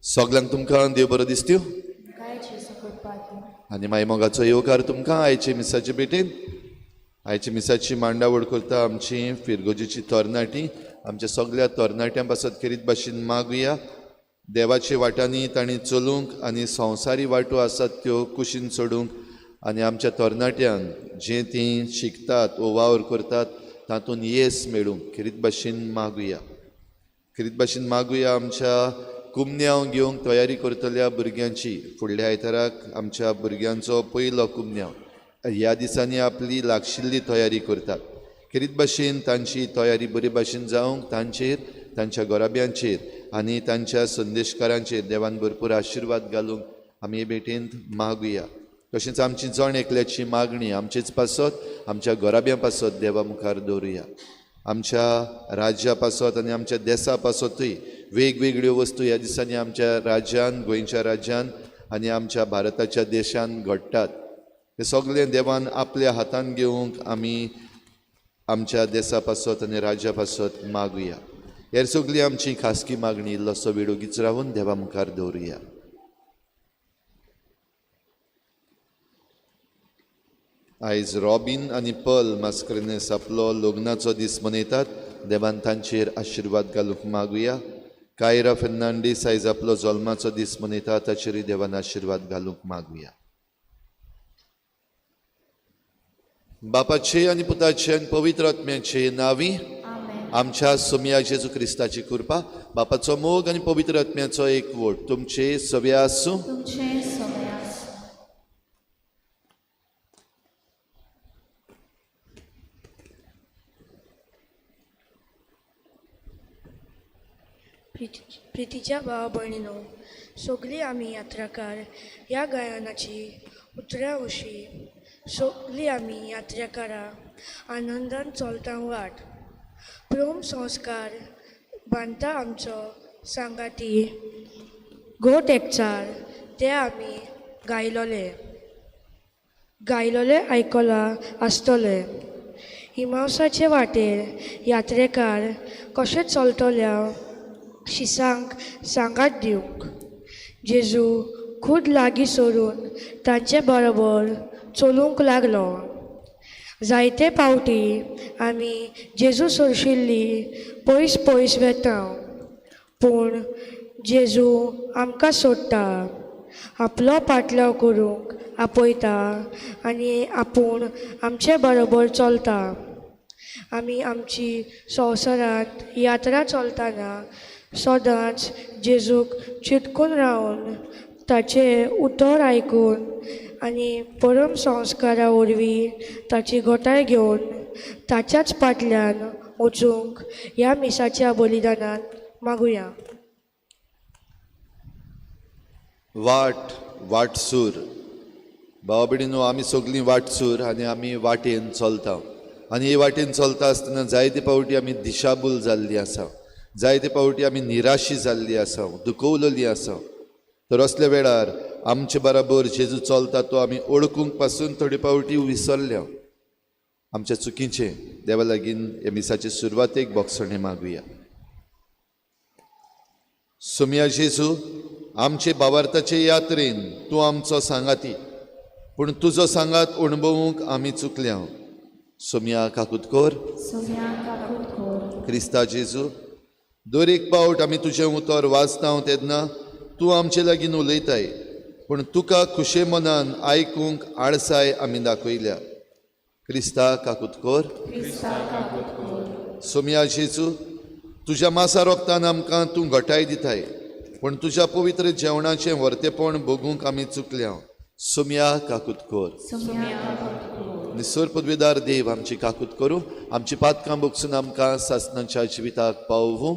सगल्यांक तुमकां देव बरो दिसत्यो आनी मागीर मोगाचो येवकार तुमकां आयचे मिसाचे भेटेन. आयचे मिसाची मांडावळ करता आमची फिरगोजीची तरणाटी. आमच्या सगल्या तरणाट्यां पासत खेरीत भाशेन मागुया. देवाचे वाटांनी तांणी चलूंक आनी संवसारी वाटो आसात त्यो कुशीन सोडूंक आनी आमच्या तरणाट्यांक जें तीं शिकतात वो वावर करतात तातूंत येस मेळूंक खेरीत भाशेन मागुया. खेरीत भाशेन मागुया आमच्या कुमन्यांव घेवंक तयारी करतल्या भुरग्यांची. फुडल्या आयताराक आमच्या भुरग्यांचो पयलो कुमन्यांव. ह्या दिसांनी आपली लागशिल्ली तयारी करतात. खेरीत भाशेन तांची तयारी बरे भाशेन जावंक तांचेर, तांच्या घराब्यांचेर आनी तांच्या संदेशकारांचेर देवान भरपूर आशिर्वाद घालूंक आमी हे भेटेंत मागुया. तशेंच आमची जण एकल्याची मागणी आमचेच पासत, आमच्या घराब्यां पासत देवा मुखार दवरुया. आमच्या राज्या पासत आनी आमच्या देसा पासतूय वेगवेगळ्यो वस्तू ह्या दिसांनी आमच्या राज्यान, गोंयच्या राज्यान आनी आमच्या भारताच्या देशान घडटात. हे सगळें देवान आपल्या हातान घेवंक आमी आमच्या देसा पासत आनी राज्या पासत मागुया. हेर सगळी आमची खासगी मागणी इल्लोसो वेळ ओगीच रावून देवा मुखार दवरुया. आयज रॉबीन आनी पर्ल मास्करेन्हस आपलो लग्नाचो दीस मनयतात. देवान तांचेर आशिर्वाद घालूंक मागुया. कायरा फेर्नांडीस आयज आपलो जल्माचो दीस मनयता, ताचेरूय देवान आशिर्वाद घालूंक मागुया. बापाचे आनी पुताचे आनी पवित्र आत्म्याचे नांवी आमच्या सोमया जेजू क्रिस्ताची कृपा, बापाचो मोग आनी पवित्र आत्म्याचो एकवट तुमचे सगळे आसूं. प्रितीच्या भाव भयणीनो, सगळीं आमी यात्राकार ह्या गायनाची उतरां अशी. सगळीं आमी यात्रेकारां आनंदान चलता वाट, प्रेम संस्कार बांदता आमचो सांगाती गोट एकचार ते आमी गायलोले गायलोले आयकलां आसतले. हिमावसाचे वाटेर यात्रेकार कशें चलतल्या शिसांक सांगात दिवंक जेजू खूद लागीं सरून तांचे बरोबर चलूंक लागलो. जायते पावटी आमी जेजू सरशिल्ली पयस पयस वेता, पूण जेजू आमकां सोडटा, आपलो पाटलाव करूंक आपयता आनी आपूण आमचे बरोबर चलता. आमी आमची संवसारांत यात्रा चलतना सदांच जेजूक चिटकून रावन ताचें उतर आयकून आनी परम संस्कारा वरवीं ताची घटाय घेवन ताच्याच फाटल्यान वचूंक ह्या मिसाच्या बलिदानान मागुया. वाट वाटसूर भावा भयणीनो, आमी सगळीं वाटसूर आनी आमी वाटेन चलता आनी हे वाटेन चलता आसतना जायते पावटी आमी दिशाभूल जाल्ली आसा, जायते पावटी आमी निराशी जाल्ली आसा, दुखवलेली आसा. तर असल्या वेळार आमचे बराबर जेजू चलता तो आमी ओळखूंक पासून थोडे पावटी विसरल्या. आमच्या चुकीचें, देवा लागीं ह्या मिसाचे सुरवातेक बोगसणें मागुया. सोमया जेजू, आमचे बावार्थाचे यात्रेन तूं आमचो सांगाती, पूण तुजो सांगात अणभवूंक आमी चुकल्या. सोमया काकूत कर. क्रिस्ता जेजू, दर एक पावट आमी तुजें उतर वाचता तेन्ना तूं आमचे लागीं उलयताय, पूण तुका खुशे मनान आयकूंक आळसाय आमी दाखयल्या. क्रिस्ता काकूत कर. सोमया जेजू, तुज्या मासा रोगतान आमकां तूं घटाय दिताय, पूण तुज्या पवित्र जेवणाचें वर्तेपण भोगूंक आमी चुकल्या. सोमया काकूत कर. निसर पदवीदार देव आमची काकूत करूं, आमची पातकां भोगसून आमकां सासणाच्या जिविताक पावोवं.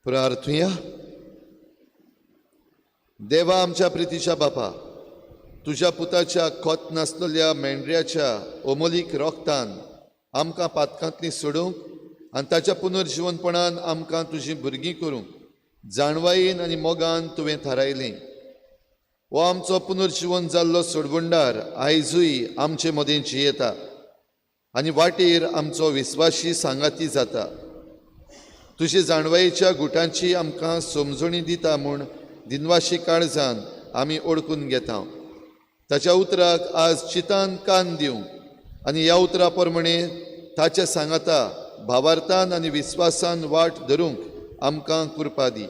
प्रार्थुया. देवा आमच्या प्रितीच्या बापा, तुज्या पुताच्या खोत नासलेल्या मेंढऱ्याच्या अमोलीक रोगतान आमकां पातकांतली सोडूंक आनी ताच्या पुनर्जिवनपणान आमकां तुजीं भुरगीं करूंक जाणवायेन आनी मोगान तुवें थारायलें. हो आमचो पुनर्जिवन जाल्लो सोडवणदार आयजूय आमचे मदें जियेता आनी वाटेर आमचो विस्वाशी सांगाती जाता. तुजे जाणवायेच्या गुटांची आमकां समजणी दिता म्हूण दिनवाशी काळजान आमी ओळखून घेता. ताच्या उतराक आज चितान कान दिवंक आनी ह्या उतरा प्रमाणे ताच्या सांगाता भावार्थान आनी विस्वासान वाट धरूंक आमकां कृपा दी.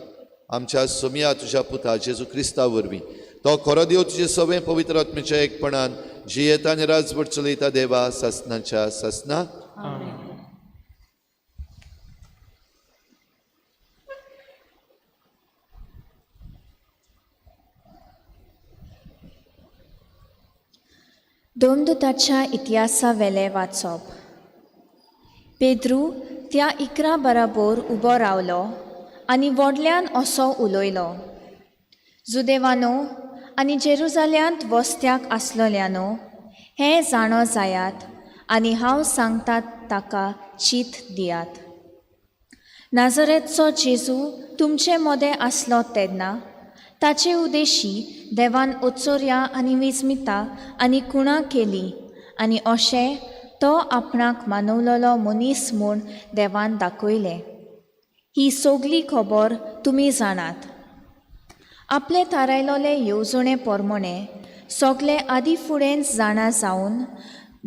आमच्या सोमया तुज्या पुता जेजू क्रिस्ता वरवीं तो खरो देव तुजे सगळें पवित्र आत्म्याच्या एकपणान जियेता आनी राजवट चलयता देवा सासनाच्या सासना. दोमदुताच्या इतिहासा वेलें वाचप. पेद्रू त्या 11 बराबर उबो रावलो आनी व्हडल्यान असो उलयलो, जुदेवानो आनी जेरुजाल्यांत वस्त्याक आसलोल्यानो, हें जाणो जायात आनी हांव सांगता ताका चीत दियात. नाजरेतचो जेजू तुमचे मदें आसलो तेन्ना ताचे उदेशी देवान ओचोर्या आनी विस्मिता आनी कुणां केली आनी अशें तो आपणाक मानवलेलो मनीस म्हूण देवान दाखयलें. ही सगली खबर तुमी जाणात. आपले थारायलोले येवजणे प्रमाणे सगळे आदी फुडेंच जाणा जावन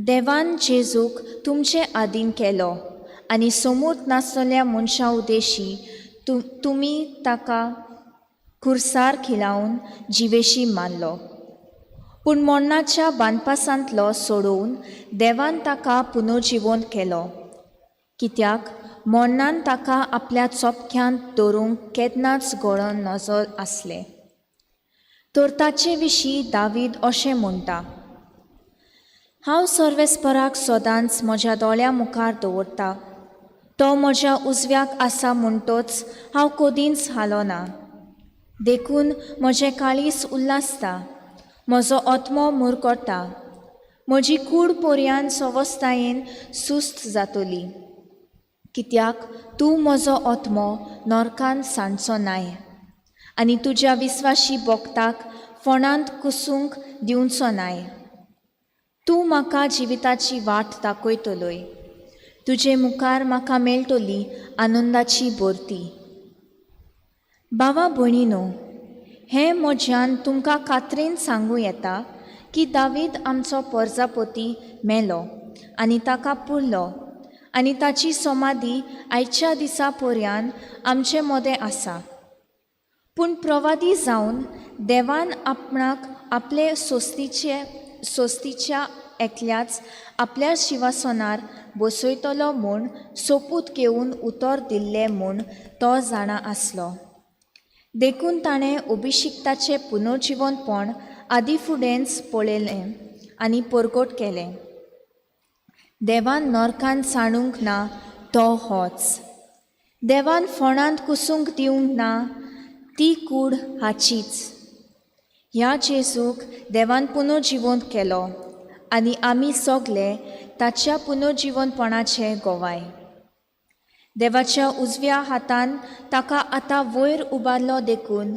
देवान जेजूक तुमचे आदीन केलो आनी समूर्त नासलेल्या मनशां उदेशी तुमी ताका खुर्सार खिलावन जिवेशी मारलो. पूण मरणाच्या बांदपासांतलो सोडोवन देवान ताका पुनर्जिवंत केलो, कित्याक मरणान ताका आपल्या चोपक्यांत दवरूंक केन्नाच गळोन नजो आसलें. तर ताचे विशीं दावीद अशें म्हणटा, हांव सर्वेस्पराक सदांच म्हज्या दोळ्यां मुखार दवरता, तो म्हज्या उजव्याक आसा म्हणटोच हांव कदींच हालोना. देखून म्हजें काळीज उल्हासता, म्हजो आत्मो मुरकटा, म्हजी कूड पोरयान सवस्तायेन सुस्त जातली, कित्याक तूं म्हजो आत्मो नरकान सांडचो नाय आनी तुज्या विस्वाशी भक्ताक फोणांत कुसूंक दिवचो नाय. तूं म्हाका जिविताची वाट दाखयतलोय, तुजे मुखार म्हाका मेळटली आनंदाची भरती. भावा भयणीनो, हें म्हज्यान तुमकां खात्रेन सांगूं येता की दावीद आमचो पोरजापती मेलो आनी ताका पुरलो आनी ताची समाधी आयच्या दिसा पर्यान आमचे मदें आसा. पूण प्रवादी जावन देवान आपणाक आपले सोस्तीच्या एकल्याच आपल्या शिवासनार बसयतलो म्हूण सोपूत घेवन उतर दिल्लें म्हूण तो जाणा आसलो. देखून ताणें अभिशिक्ताचें पुनर्जिवंतपण आदी फुडेंच पळयलें आनी परगट केलें. देवान नरकान सांडूंक ना तो होच, देवान फोणांत कुसूंक दिवंक ना ती कूड हाचीच. ह्या जेजूक देवान पुनर्जिवंत केलो आनी आमी सगले ताच्या पुनर्जिवंतपणाचे गोवाय. देवाच्या उजव्या हातान ताका आतां वयर उबारलो देखून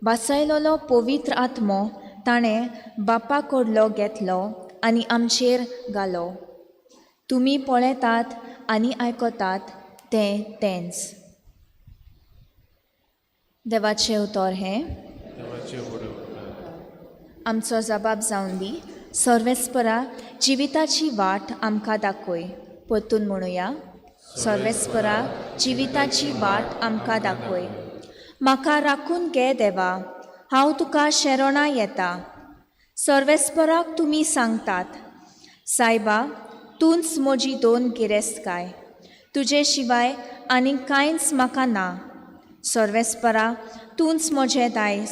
वासायलोलो पवित्र आत्मो ताणें बापा कडलो घेतलो आनी आमचेर घालो. तुमी पळयतात आनी आयकतात तें तेंच. देवाचें उतर हें आमचो जबाब जावन दी. सर्वेस्परा जिविताची वाट आमकां दाखय. परतून म्हणुया, सर्वेस्परा जिविताची वाट आमकां दाखय. म्हाका राखून घे देवा, हांव तुका शरणां येता. सर्वेस्पराक तुमी सांगतात, सायबा तूंच म्हजी दोन गिरेस्तकाय, तुजे शिवाय आनी कांयच म्हाका ना. सर्वेस्परा तूंच म्हजें दायज,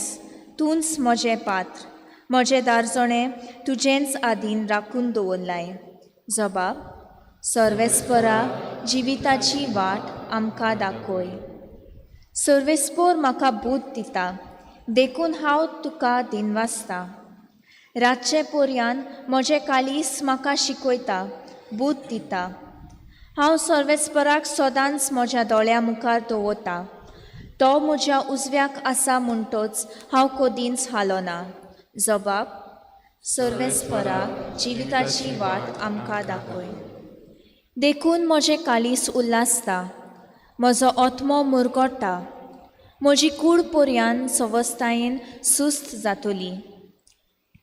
तूंच म्हजें पात्र, म्हजें दारजणें तुजेंच आदीन राखून दवरलाय. जबाब, सर्वेस्परा जिविताची वाट आमकां दाखय. सर्वेस्पोर म्हाका बूद दिता, देखून हांव तुका दिनवासता. रातचे पोरयान म्हजें काळीज म्हाका शिकयता, बूद दिता. हांव सर्वेस्पराक सदांच म्हज्या दोळ्यां मुखार दवरता. तो म्हज्या उजव्याक आसा म्हणटोच हांव कदींच हालोना. जबाब, सर्वेस्परा जिविताची वाट आमकां दाखय. देखून म्हजें काळीज उल्हासता, म्हजो आत्मो मुरगोटा, म्हजी कूड पोरयान सवस्तायेन सुस्त जातली,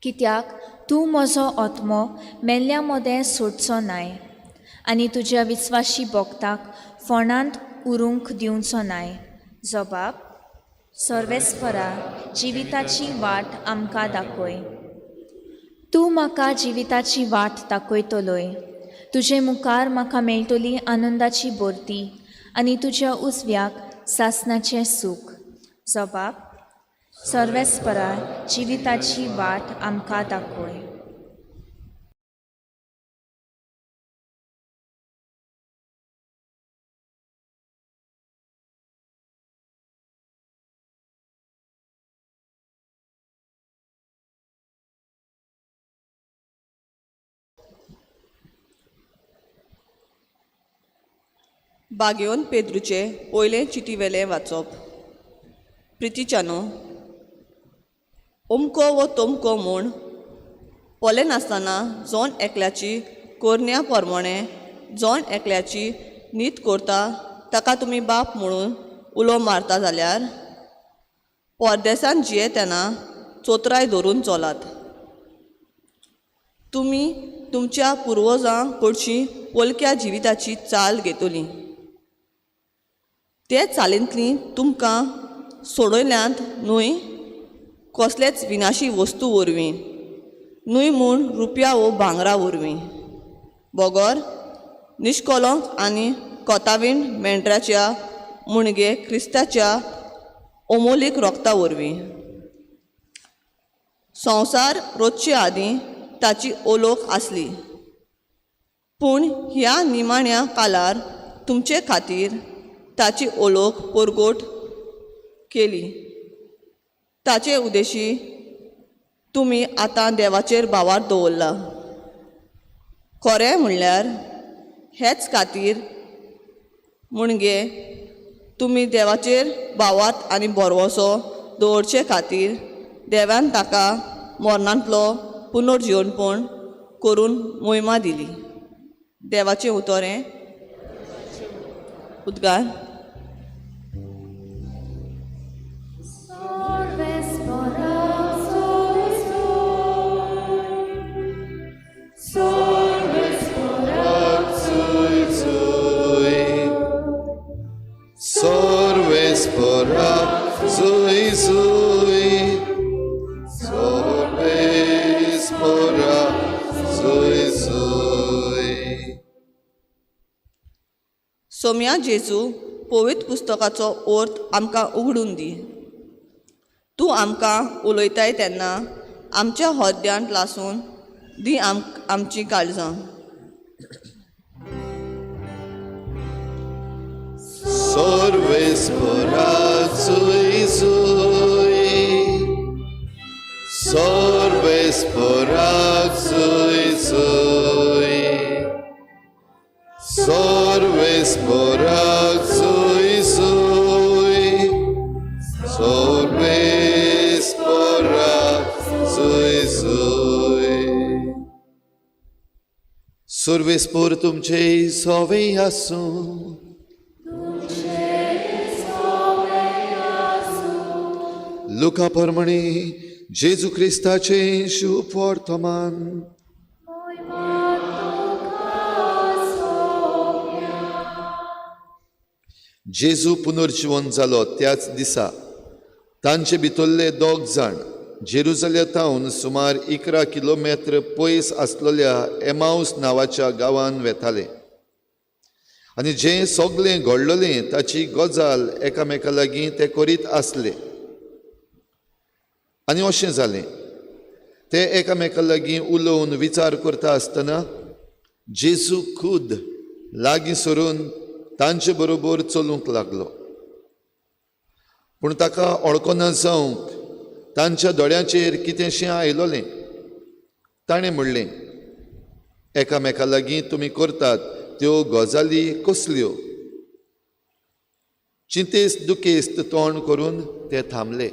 कित्याक तूं म्हजो आत्मो मेल्ल्या मदें सोडचो नाय आनी तुज्या विस्वाशी भक्ताक फोणांत उरूंक दिवचो नाय. जबाब, सर्वेस्परा जिविताची वाट आमकां दाखय. तूं म्हाका जिविताची वाट दाखयतलोय, तुजे मुखार म्हाका मेळटली आनंदाची भरती आनी तुज्या उजव्याक सासणाचें सूख. जबाब, सर्वेस्परा जिविताची वाट आमकां दाखय. बागेवन पेद्रूचे पयले चिटीवेलें वाचप. प्रितीच्यानो, अमको वो तमको म्हूण पळयनासतना जोन एकल्याची कोरन्या पोरमोणें जोन एकल्याची नीत करता ताका तुमी बाप म्हणून उलो मारता जाल्यार परदेसान जियेतना चोत्राय धरून चलात. तुमी तुमच्या पुर्वजां कडची पोलक्या जिविताची चाल घेतली. ते चालींतली तुमकां सोडयल्यांत न्हय कसलेच विनाशी वस्तू वरवीं न्हय म्हूण रुपया वो भांगरा वरवीं बगर निश्कलंक आनी कोतावीण मेंढराच्या मुणगे क्रिस्ताच्या अमोलीक रोगता वरवीं. संवसार रोजचे आदीं ताची ओलोक आसली, पूण ह्या निमाण्या कालार तुमचे खातीर ताची ओलोक परगोट केली. ताचे उदेशी तुमी आतां देवाचेर भावार दवरला. खरें म्हणल्यार हेच खातीर मुणगे तुमी देवाचेर भावार्थ आनी भरवंसो दवरचे खातीर देवान ताका मरणांतलो पुनर्जिवणपण करून मोहिमा दिली. देवाचें उतर हें. उद्गार. सोम्या जेजू, पवित्र पुस्तकाचो अर्थ आमकां उगडून दी. तूं आमकां उलयताय तेन्ना आमच्या हद्द्यांत लासून दी आमची काळजां. सर्वेस्पोर तुमचे सोवे आसूं. लुका परमणे जेजू क्रिस्ताचे शुभ वर्तमान. जेजू पुनर्जिवन जालो त्याच दिसा तांचे भितरले दोग जाण जेरुजलेमावन सुमार 11 किलोमेत्र पयस आसलेल्या एमाउस नांवाच्या गांवान वेताले आनी जें सगळें घडलेलें ताची गजाल एकामेका लागीं ते करीत आसले. आनी अशें जालें, ते एकामेका लागीं उलोवन विचार करता आसतना जेजू खुद लागीं सरून तांचे बरोबर चलूंक लागलो. पूण ताका वळखना जावंक तांच्या दोळ्यांचेर कितेंशें आयलोलें. ताणें म्हणलें, एकामेका लागीं तुमी करतात त्यो गजाली कसल्यो? चिंतेस्त दुखेस्त तोंड करून ते थांबले.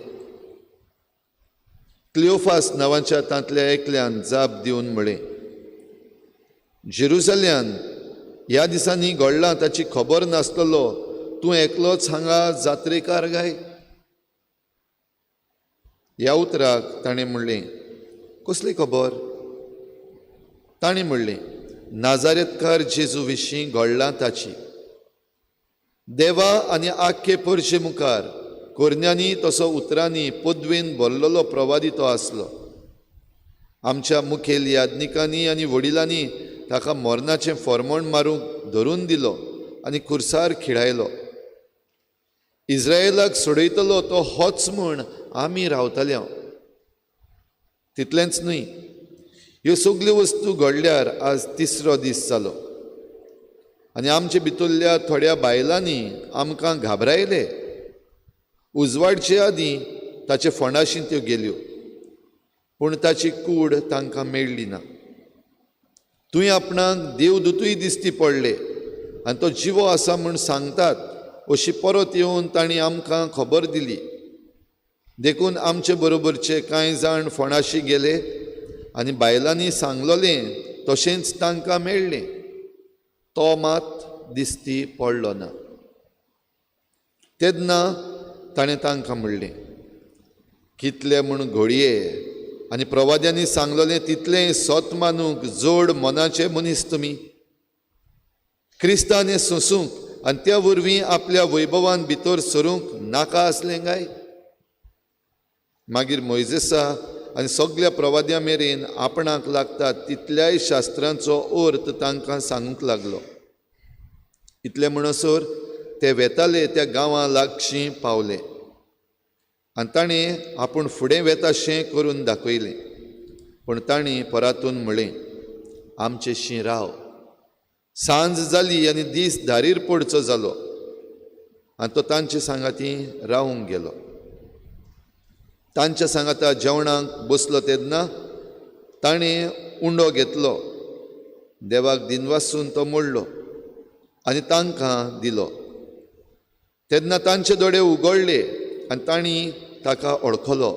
क्लियोफास नांवाच्या तांतल्या एकल्यान जाप दिवन म्हळें, जेरुजल्यान ह्या दिसांनी घडलां ताची खबर नासलेलो तूं एकलोच हांगा जात्रेकार गाय? ह्या उतराक ताणें म्हणलें, कसली खबर? ताणें म्हणलें, नाजारेतकार जेजू विशीं घडलां ताची. देवा आनी आख्खे परशे मुखार कोरन्यांनी तसो उतरांनी पदवेन भरलेलो प्रवादी तो आसलो. आमच्या मुखेल याज्ञिकांनी आनी वडिलांनी ताका मरणाचें फॉर्मण मारूंक धरून दिलो आनी खुर्सार खिळायलो. इस्रायलाक सोडयतलो तो होच म्हूण आमी रावताले. तितलेंच न्हय, ह्यो सगल्यो वस्तू घडल्यार आज तिसरो दीस जालो आनी आमचे भितरल्या थोड्या बायलांनी आमकां घाबरायले. उजवाडचे आदीं ताचे फोंडाशी त्यो गेल्यो, पूण ताची कूड तांकां मेळ्ळी ना. तुवें आपणाक देवदूतूय दिसती पडले आनी तो जिवो आसा म्हूण सांगतात अशी परत येवन तांणी आमकां खबर दिली. देखून आमचे बरोबरचे कांय जाण फोंडाशी गेले आनी बायलांनी सांगलोलें तशेंच तांकां मेळ्ळें. तो मात दिसती पडलो ना. तेन्ना ताणें तांकां म्हणलें, कितले म्हूण घोडये आनी प्रवाद्यांनी सांगलोलें तितलें सत मानूंक जोड मनाचे मनीस तुमी. क्रिस्तान हें सोंसूंक आनी त्या वरवीं आपल्या वैभवान भितर सरूंक नाका आसलें काय? मागीर मोयजेसा आनी सगल्या प्रवाद्यां मेरेन आपणाक लागता तितल्याय शास्त्रांचो अर्थ तांकां सांगूंक लागलो. इतले म्हणसर ते वेताले त्या गांवां लागशीं पावले आनी ताणें आपूण फुडें वेताशें करून दाखयलें. पूण ताणें परातून म्हणलें, आमचेशी राव. सांज जाली आनी दीस धारीर पडचो जालो आनी तो तांचे सांगाती रावूंक गेलो. तांच्या सांगाता जेवणाक बसलो तेन्ना ताणें उंडो घेतलो, देवाक दिनवासून तो मोडलो आनी तांकां दिलो. तेन्ना तांचे दोळे उगडले आनी तांणी ताका ओळखलो,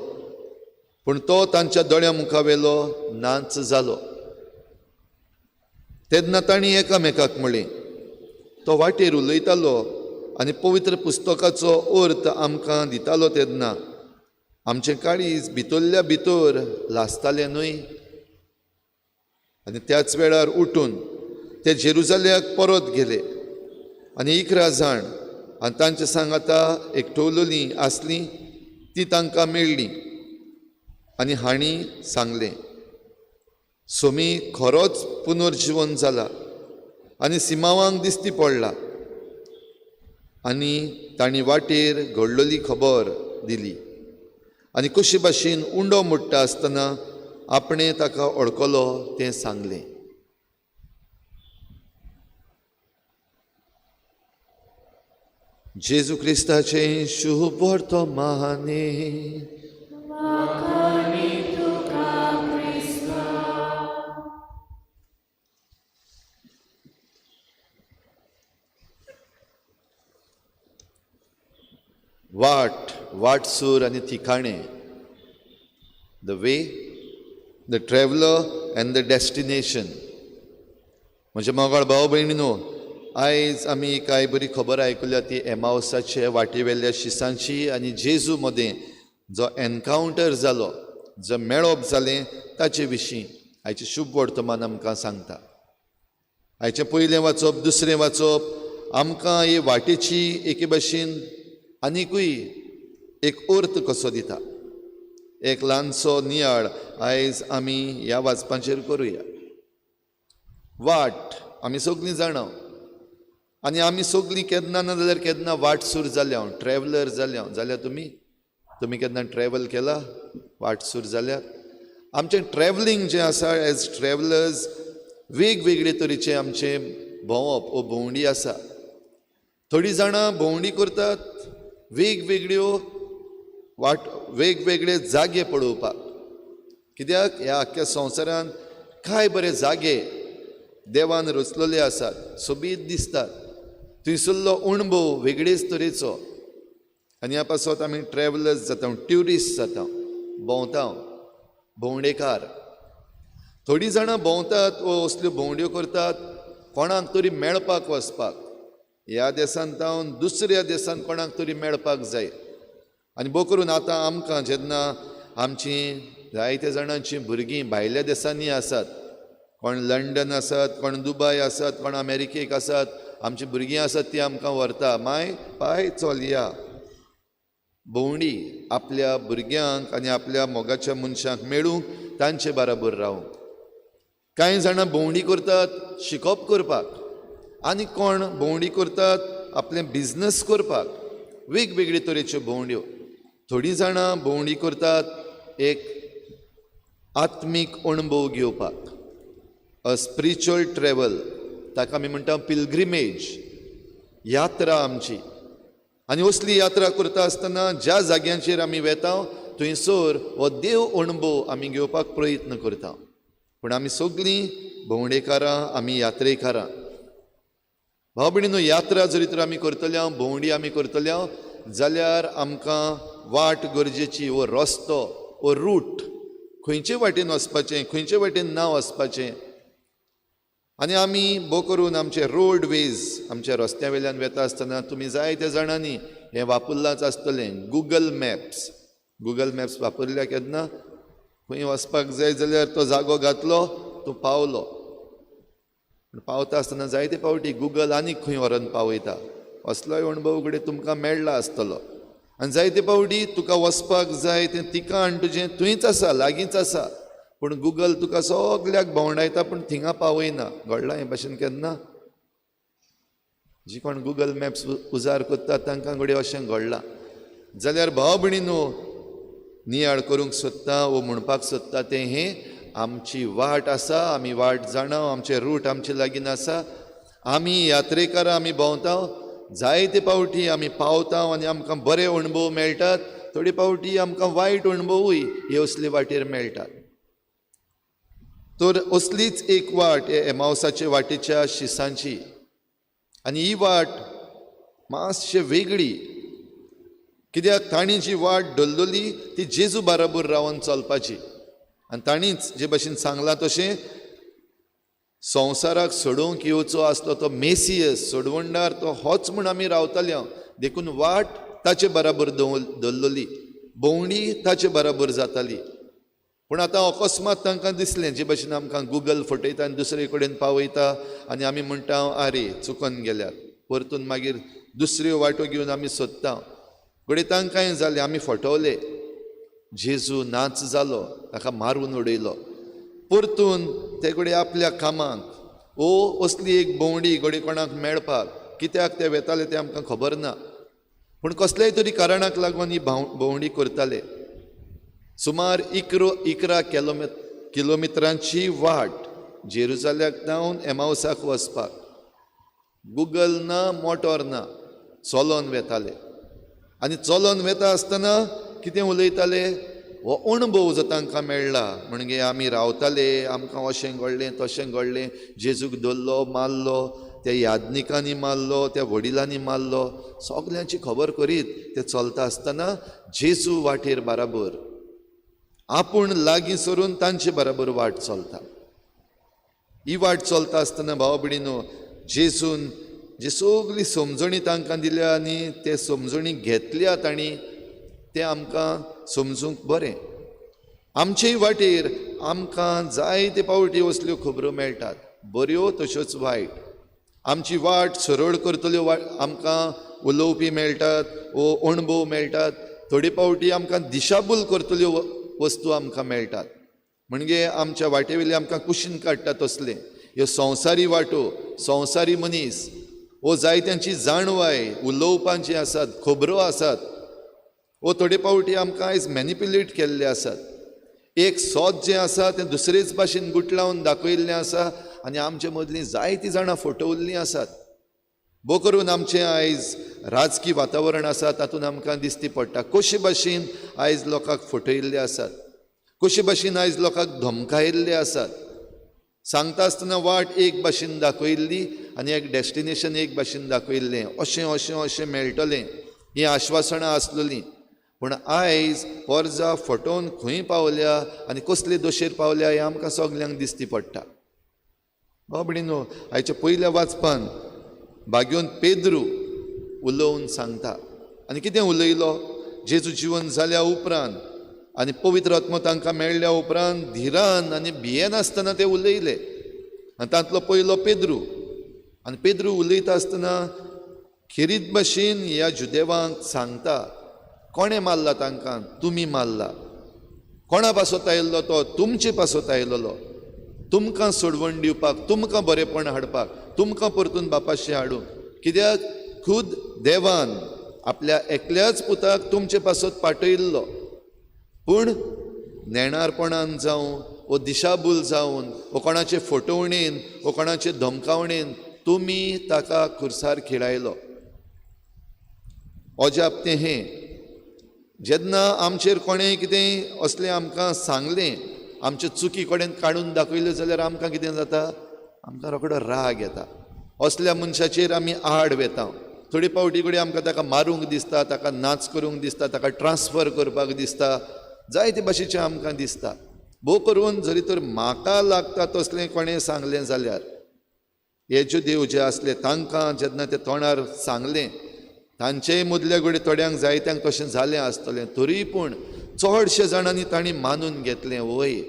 पूण तो तांच्या दोळ्या मुखावेलो नाच जालो. तेन्ना तांणी एकामेकाक म्हणलें, तो वाटेर उलयतालो आनी पवित्र पुस्तकाचो अर्थ आमकां दितालो तेन्ना आमचें काळीज भितरल्या भितर लासतालें न्हय? आनी त्याच वेळार उठून ते जेरुजाल्याक परत गेले आनी 11 जाण आनी तांचे सांगाता एकठवलेलीं आसलीं ती तांकां मेळ्ळीं आनी हांणी सांगलें, सोमी खरोच पुनर्जिवन जाला आनी सिमांवांक दिसती पडला. आनी तांणी वाटेर घडलेली खबर दिली आनी कशे भाशेन उंडो मोडटा आसतना आपणें ताका ओळखलो तें सांगलें. जेजू क्रिस्ताचें शुभ वर्तमाने. वाट, वाटसूर आनी ठिकाणे. The way, the traveller and the destination. म्हजे मोगाळ भाव भयणीनो, आयज आमी कांय बरी खबर आयकुल्या ती एमावसाचे वाटेवेल्या शिसांची आनी जेजू मदें जो एनकावंटर जालो, जो मेळप जालें ताचे विशीं आयचें शुभ वर्तमान आमकां सांगता. आयचें पयलें वाचप, दुसरें वाचप आमकां हे वाटेची एके भाशेन आनिकूय एक अर्थ कसो दिता. एक ल्हानसो नियाळ आयज आमी ह्या वाचपाचेर करुया. वाट आमी सगळीं जाणा आनी आमी सगळीं केन्ना ना जाल्यार केन्ना वाटसूर जाल्या, ट्रॅवलर जाल्या. जाल्यार तुमी केन्ना ट्रॅवल केला वाटसूर जाल्यार? आमचें ट्रॅवलिंग जें आसा एज ट्रॅवलर्स वेगवेगळे तरेचें आमचें भोंवप वो भोंवडी आसा. थोडीं जाणां भोंवडी करतात वेगवेगळ्यो वाट, वेगवेगळे जागे पळोवपाक. कित्याक ह्या आख्ख्या संवसारांत कांय बरे जागे देवान रचलेले आसात, सोबीत दिसतात, थंयसरलो अणभव वेगळेच तरेचो. आनी ह्या पासत आमी ट्रॅवलर्स जाता, ट्युरिस्ट जाता, भोंवता, भोंवडेकार. थोडीं जाणां भोंवतात वो असल्यो भोंवड्यो करतात कोणाक तरी मेळपाक वचपाक, ह्या देशांत जावन दुसऱ्या देशांत कोणाक तरी मेळपाक जाय. आनी भोव करून आतां आमकां जेन्ना आमचीं जायत्या जाणांचीं भुरगीं भायल्या देशांनी आसात, कोण लंडन आसात, कोण दुबाय आसात, कोण अमेरिकेक आसात, आमचीं भुरगीं आसात ती आमकां व्हरता, माय पाय चलया. भोंवडी आपल्या भुरग्यांक आनी आपल्या मोगाच्या मनशांक मेळूंक, तांचे बराबर रावूंक. कांय जाणां भोंवडी करतात शिकप करपाक आनी कोण भोंवडी करतात आपलें बिजनस करपाक. वेगवेगळे तरेच्यो भोंवड्यो. थोडीं जाणां भोंवडी करतात एक आत्मीक अणभव घेवपाक, अ स्पिरिच्युअल ट्रॅवल, ताका आमी म्हणटा पिलग्रिमेज, यात्रा आमची. आनी असली यात्रा करता आसतना ज्या जाग्यांचेर आमी वेता थंयसर हो देव अणभव आमी घेवपाक प्रयत्न करता. पूण आमी सगळीं भोंवडेकारां, आमी यात्रेकारां. भाव भयणीनो, यात्रा जरी तर आमी करतले, भोंवडी आमी करतले जाल्यार आमकां वाट गरजेची, वो रस्तो वो रूट, खंयचे वाटेन वचपाचें खंयचे वाटेन ना वचपाचें। आनी आमी भोव करून आमचे रोडवेज आमच्या रस्त्या वयल्यान वेता आसतना तुमी जायत्या जाणांनी हें वापरलांच आसतलें, गुगल मॅप्स। गुगल मॅप्स वापरल्या केन्ना खंय वचपाक जाय जाल्यार तो जागो घातलो, तूं पावलो। पूण पावता आसतना जायते फावटी गुगल आनीक खंय व्हरोन पावयता, असलोय अणभव घडये तुमकां मेळ्ळा आसतलो। आनी जायते फावटी तुका वचपाक जाय तें ठिकाण तुजें थंयच आसा, लागींच आसा, पूण गुगल तुका सगल्याक भोंवडायता पूण थिंगा पावयना। घडलां हे भाशेन केन्ना? जी कोण गुगल मॅप्स उजार करता तांकां घडये अशें घडलां जाल्यार भाव भयणीनो, नियाळ करूंक सोदता वो म्हणपाक सोदता तें हें, आमची वाट आसा, आमी वाट जाणा, आमचे रूट आमचे लागीं आसा, आमी यात्रेकारां आमी भोंवता, जायते फावटी आमी पावता आनी आमकां बरे अणभव मेळटात, थोडे फावटी आमकां वायट अणभवूय हे असले वाटेर मेळटात। तर असलीच एक वाट हे एमावसाचे वाटेच्या शिसांची, आनी ही वाट मातशें वेगळी, कित्याक तांणी जी वाट धरलेली ती जेजू बराबर रावन चलपाची, आनी तांणीच जे भाशेन सांगलां तशें संवसाराक सोडोवंक येवचो आसलो तो मेसियस, सोडवणदार तो होच म्हूण आमी रावताले, देखून वाट ताचे बराबर दवरलेली, भोंवडी ताचे बराबर जाताली। पूण आतां अकस्मात तांकां दिसलें, जे भाशेन आमकां गुगल फटयता आनी दुसरे कडेन पावयता आनी आमी म्हणटा आरे चुकोन गेल्यात, परतून मागीर दुसऱ्यो वाटो घेवन आमी सोदता। घडये तांकांय जालें आमी फटवले, जेजू नाच जालो, ताका मारून उडयलो, परतून ते घडये आपल्या कामाक ओ असली एक भोंवडी घडये कोणाक मेळपाक, कित्याक ते वेताले तें आमकां खबर ना, पूण कसल्याय तरी कारणाक लागून ही भोंवडी करताले। सुमार 11 किलोमिटरांची वाट जेरुजाल्याक जावन एमावसाक वचपाक, गुगल ना मोटोर ना, चलोन वेताले। आनी चलोन वेता आसतना कितें उलयताले, हो अणभव जो तांकां मेळ्ळा, म्हणजे आमी रावताले, आमकां अशें घडलें तशें घडलें, जेजूक धरलो मारलो, त्या याज्ञिकांनी मारलो, त्या वडिलांनी मारलो, सगल्यांची खबर करीत ते चलता आसतना जेजू वाटेर बराबर आपूण लागीं सरून तांचे बराबर वाट चलता। ही वाट चलता आसतना भाव भयणीनो, जेजून जी सगली समजणी तांकां दिल्या आनी ते समजणी घेतल्या तांणी, तें आमकां समजूंक बरें। आमचेय वाटेर आमकां जायते फावटी असल्यो खबरो मेळटात, बऱ्यो तश्योच वायट। आमची वाट सरळ करतल्यो आमकां उलोवपी मेळटात वो अणभव मेळटात, थोडे फावटी आमकां दिशाभूल करतल्यो वस्तू आमकां मेळटात, म्हणजे आमच्या वाटेवेली आमकां कुशीन काडटा तसलें ह्यो संवसारी वाटो, संवसारी मनीस वो जायत्यांची जाणवाय उलोवपांची आसात, खबरो आसात, वो थोडे फावटी आमकां आयज मॅनिप्युलेट केल्ले आसात। एक सोद जें आसा तें दुसरेच भाशेन गुटलावन दाखयल्लें आसा आनी आमचे मदलीं जायतीं जाणां फटवल्लीं आसात। भोव करून आमचें आयज राजकी वातावरण आसा तातूंत आमकां दिसती पडटा कशे भाशेन आयज लोकांक फटयल्ले आसात, कशे भाशेन आयज लोकांक धमकायल्ले आसात। सांगता आसतना वाट एक भाशेन दाखयल्ली आनी एक डेस्टिनेशन एक भाशेन दाखयल्लें, अशें अशें अशें मेळटलें हीं आश्वासनां आसलेलीं, पूण आयज पोरजा फटोवन खंय पावल्या आनी कसले दोशेर पावल्या हें आमकां सगल्यांक दिसती पडटा। भाव भयणीनो, आयच्या पयल्या वाचपान भाग्योन पेद्रू उलोवन सांगता आनी कितें उलयलो, जेजू जिवन जाल्या उपरांत आनी पवित्र आत्मो तांकां मेळ्ळ्या उपरांत धिरान आनी भियेनासतना ते उलयले। आनी तांतलो पयलो पेद्रू, आनी पेद्रू उलयता आसतना खेरीत भाशेन ह्या जुदेवांक सांगता, कोणें मारला तांकां, तुमी मारला, कोणा पासत आयिल्लो तो, तुमचे पासत आयिल्लो, तुमकां सोडवण दिवपाक, तुमकां बरेपण हाडपाक, तुमकां परतून बापाशी हाडूंक, कित्याक खुद देवान आपल्या एकल्याच पुताक तुमचे पासत पाठयल्लो। पूण नेणारपणान जावं वो दिशाभूल जावन वो कोणाचे फटवणेन वो कोणाचे धमकावणेन तुमी ताका खुर्सार खिळायलो। अजाप तें हें, जेन्ना आमचेर कोणें कितें असलें आमकां सांगलें, आमचे चुकी कडेन काडून दाखयल्यो जाल्यार आमकां कितें जाता, आमकां रोखडो राग येता। असल्या मनशाचेर आमी आड वेता. थोडे फावटी कडेन आमकां ताका मारूंक दिसता, ताका नाच करूंक दिसता, ताका ट्रान्सफर करपाक दिसता, जायते भाशेचें आमकां दिसता. भोव करून जरी तर म्हाका लागता तसलें कोणें सांगलें जाल्यार, हे ज्यो देव जे आसले तांकां जेन्ना ते तोंडार सांगलें, तांचेय मदल्या घडये थोड्यांक जायत्यांक तशें जालें आसतलें, तरी पूण चडशे जाणांनी तांणी मानून घेतलें, वय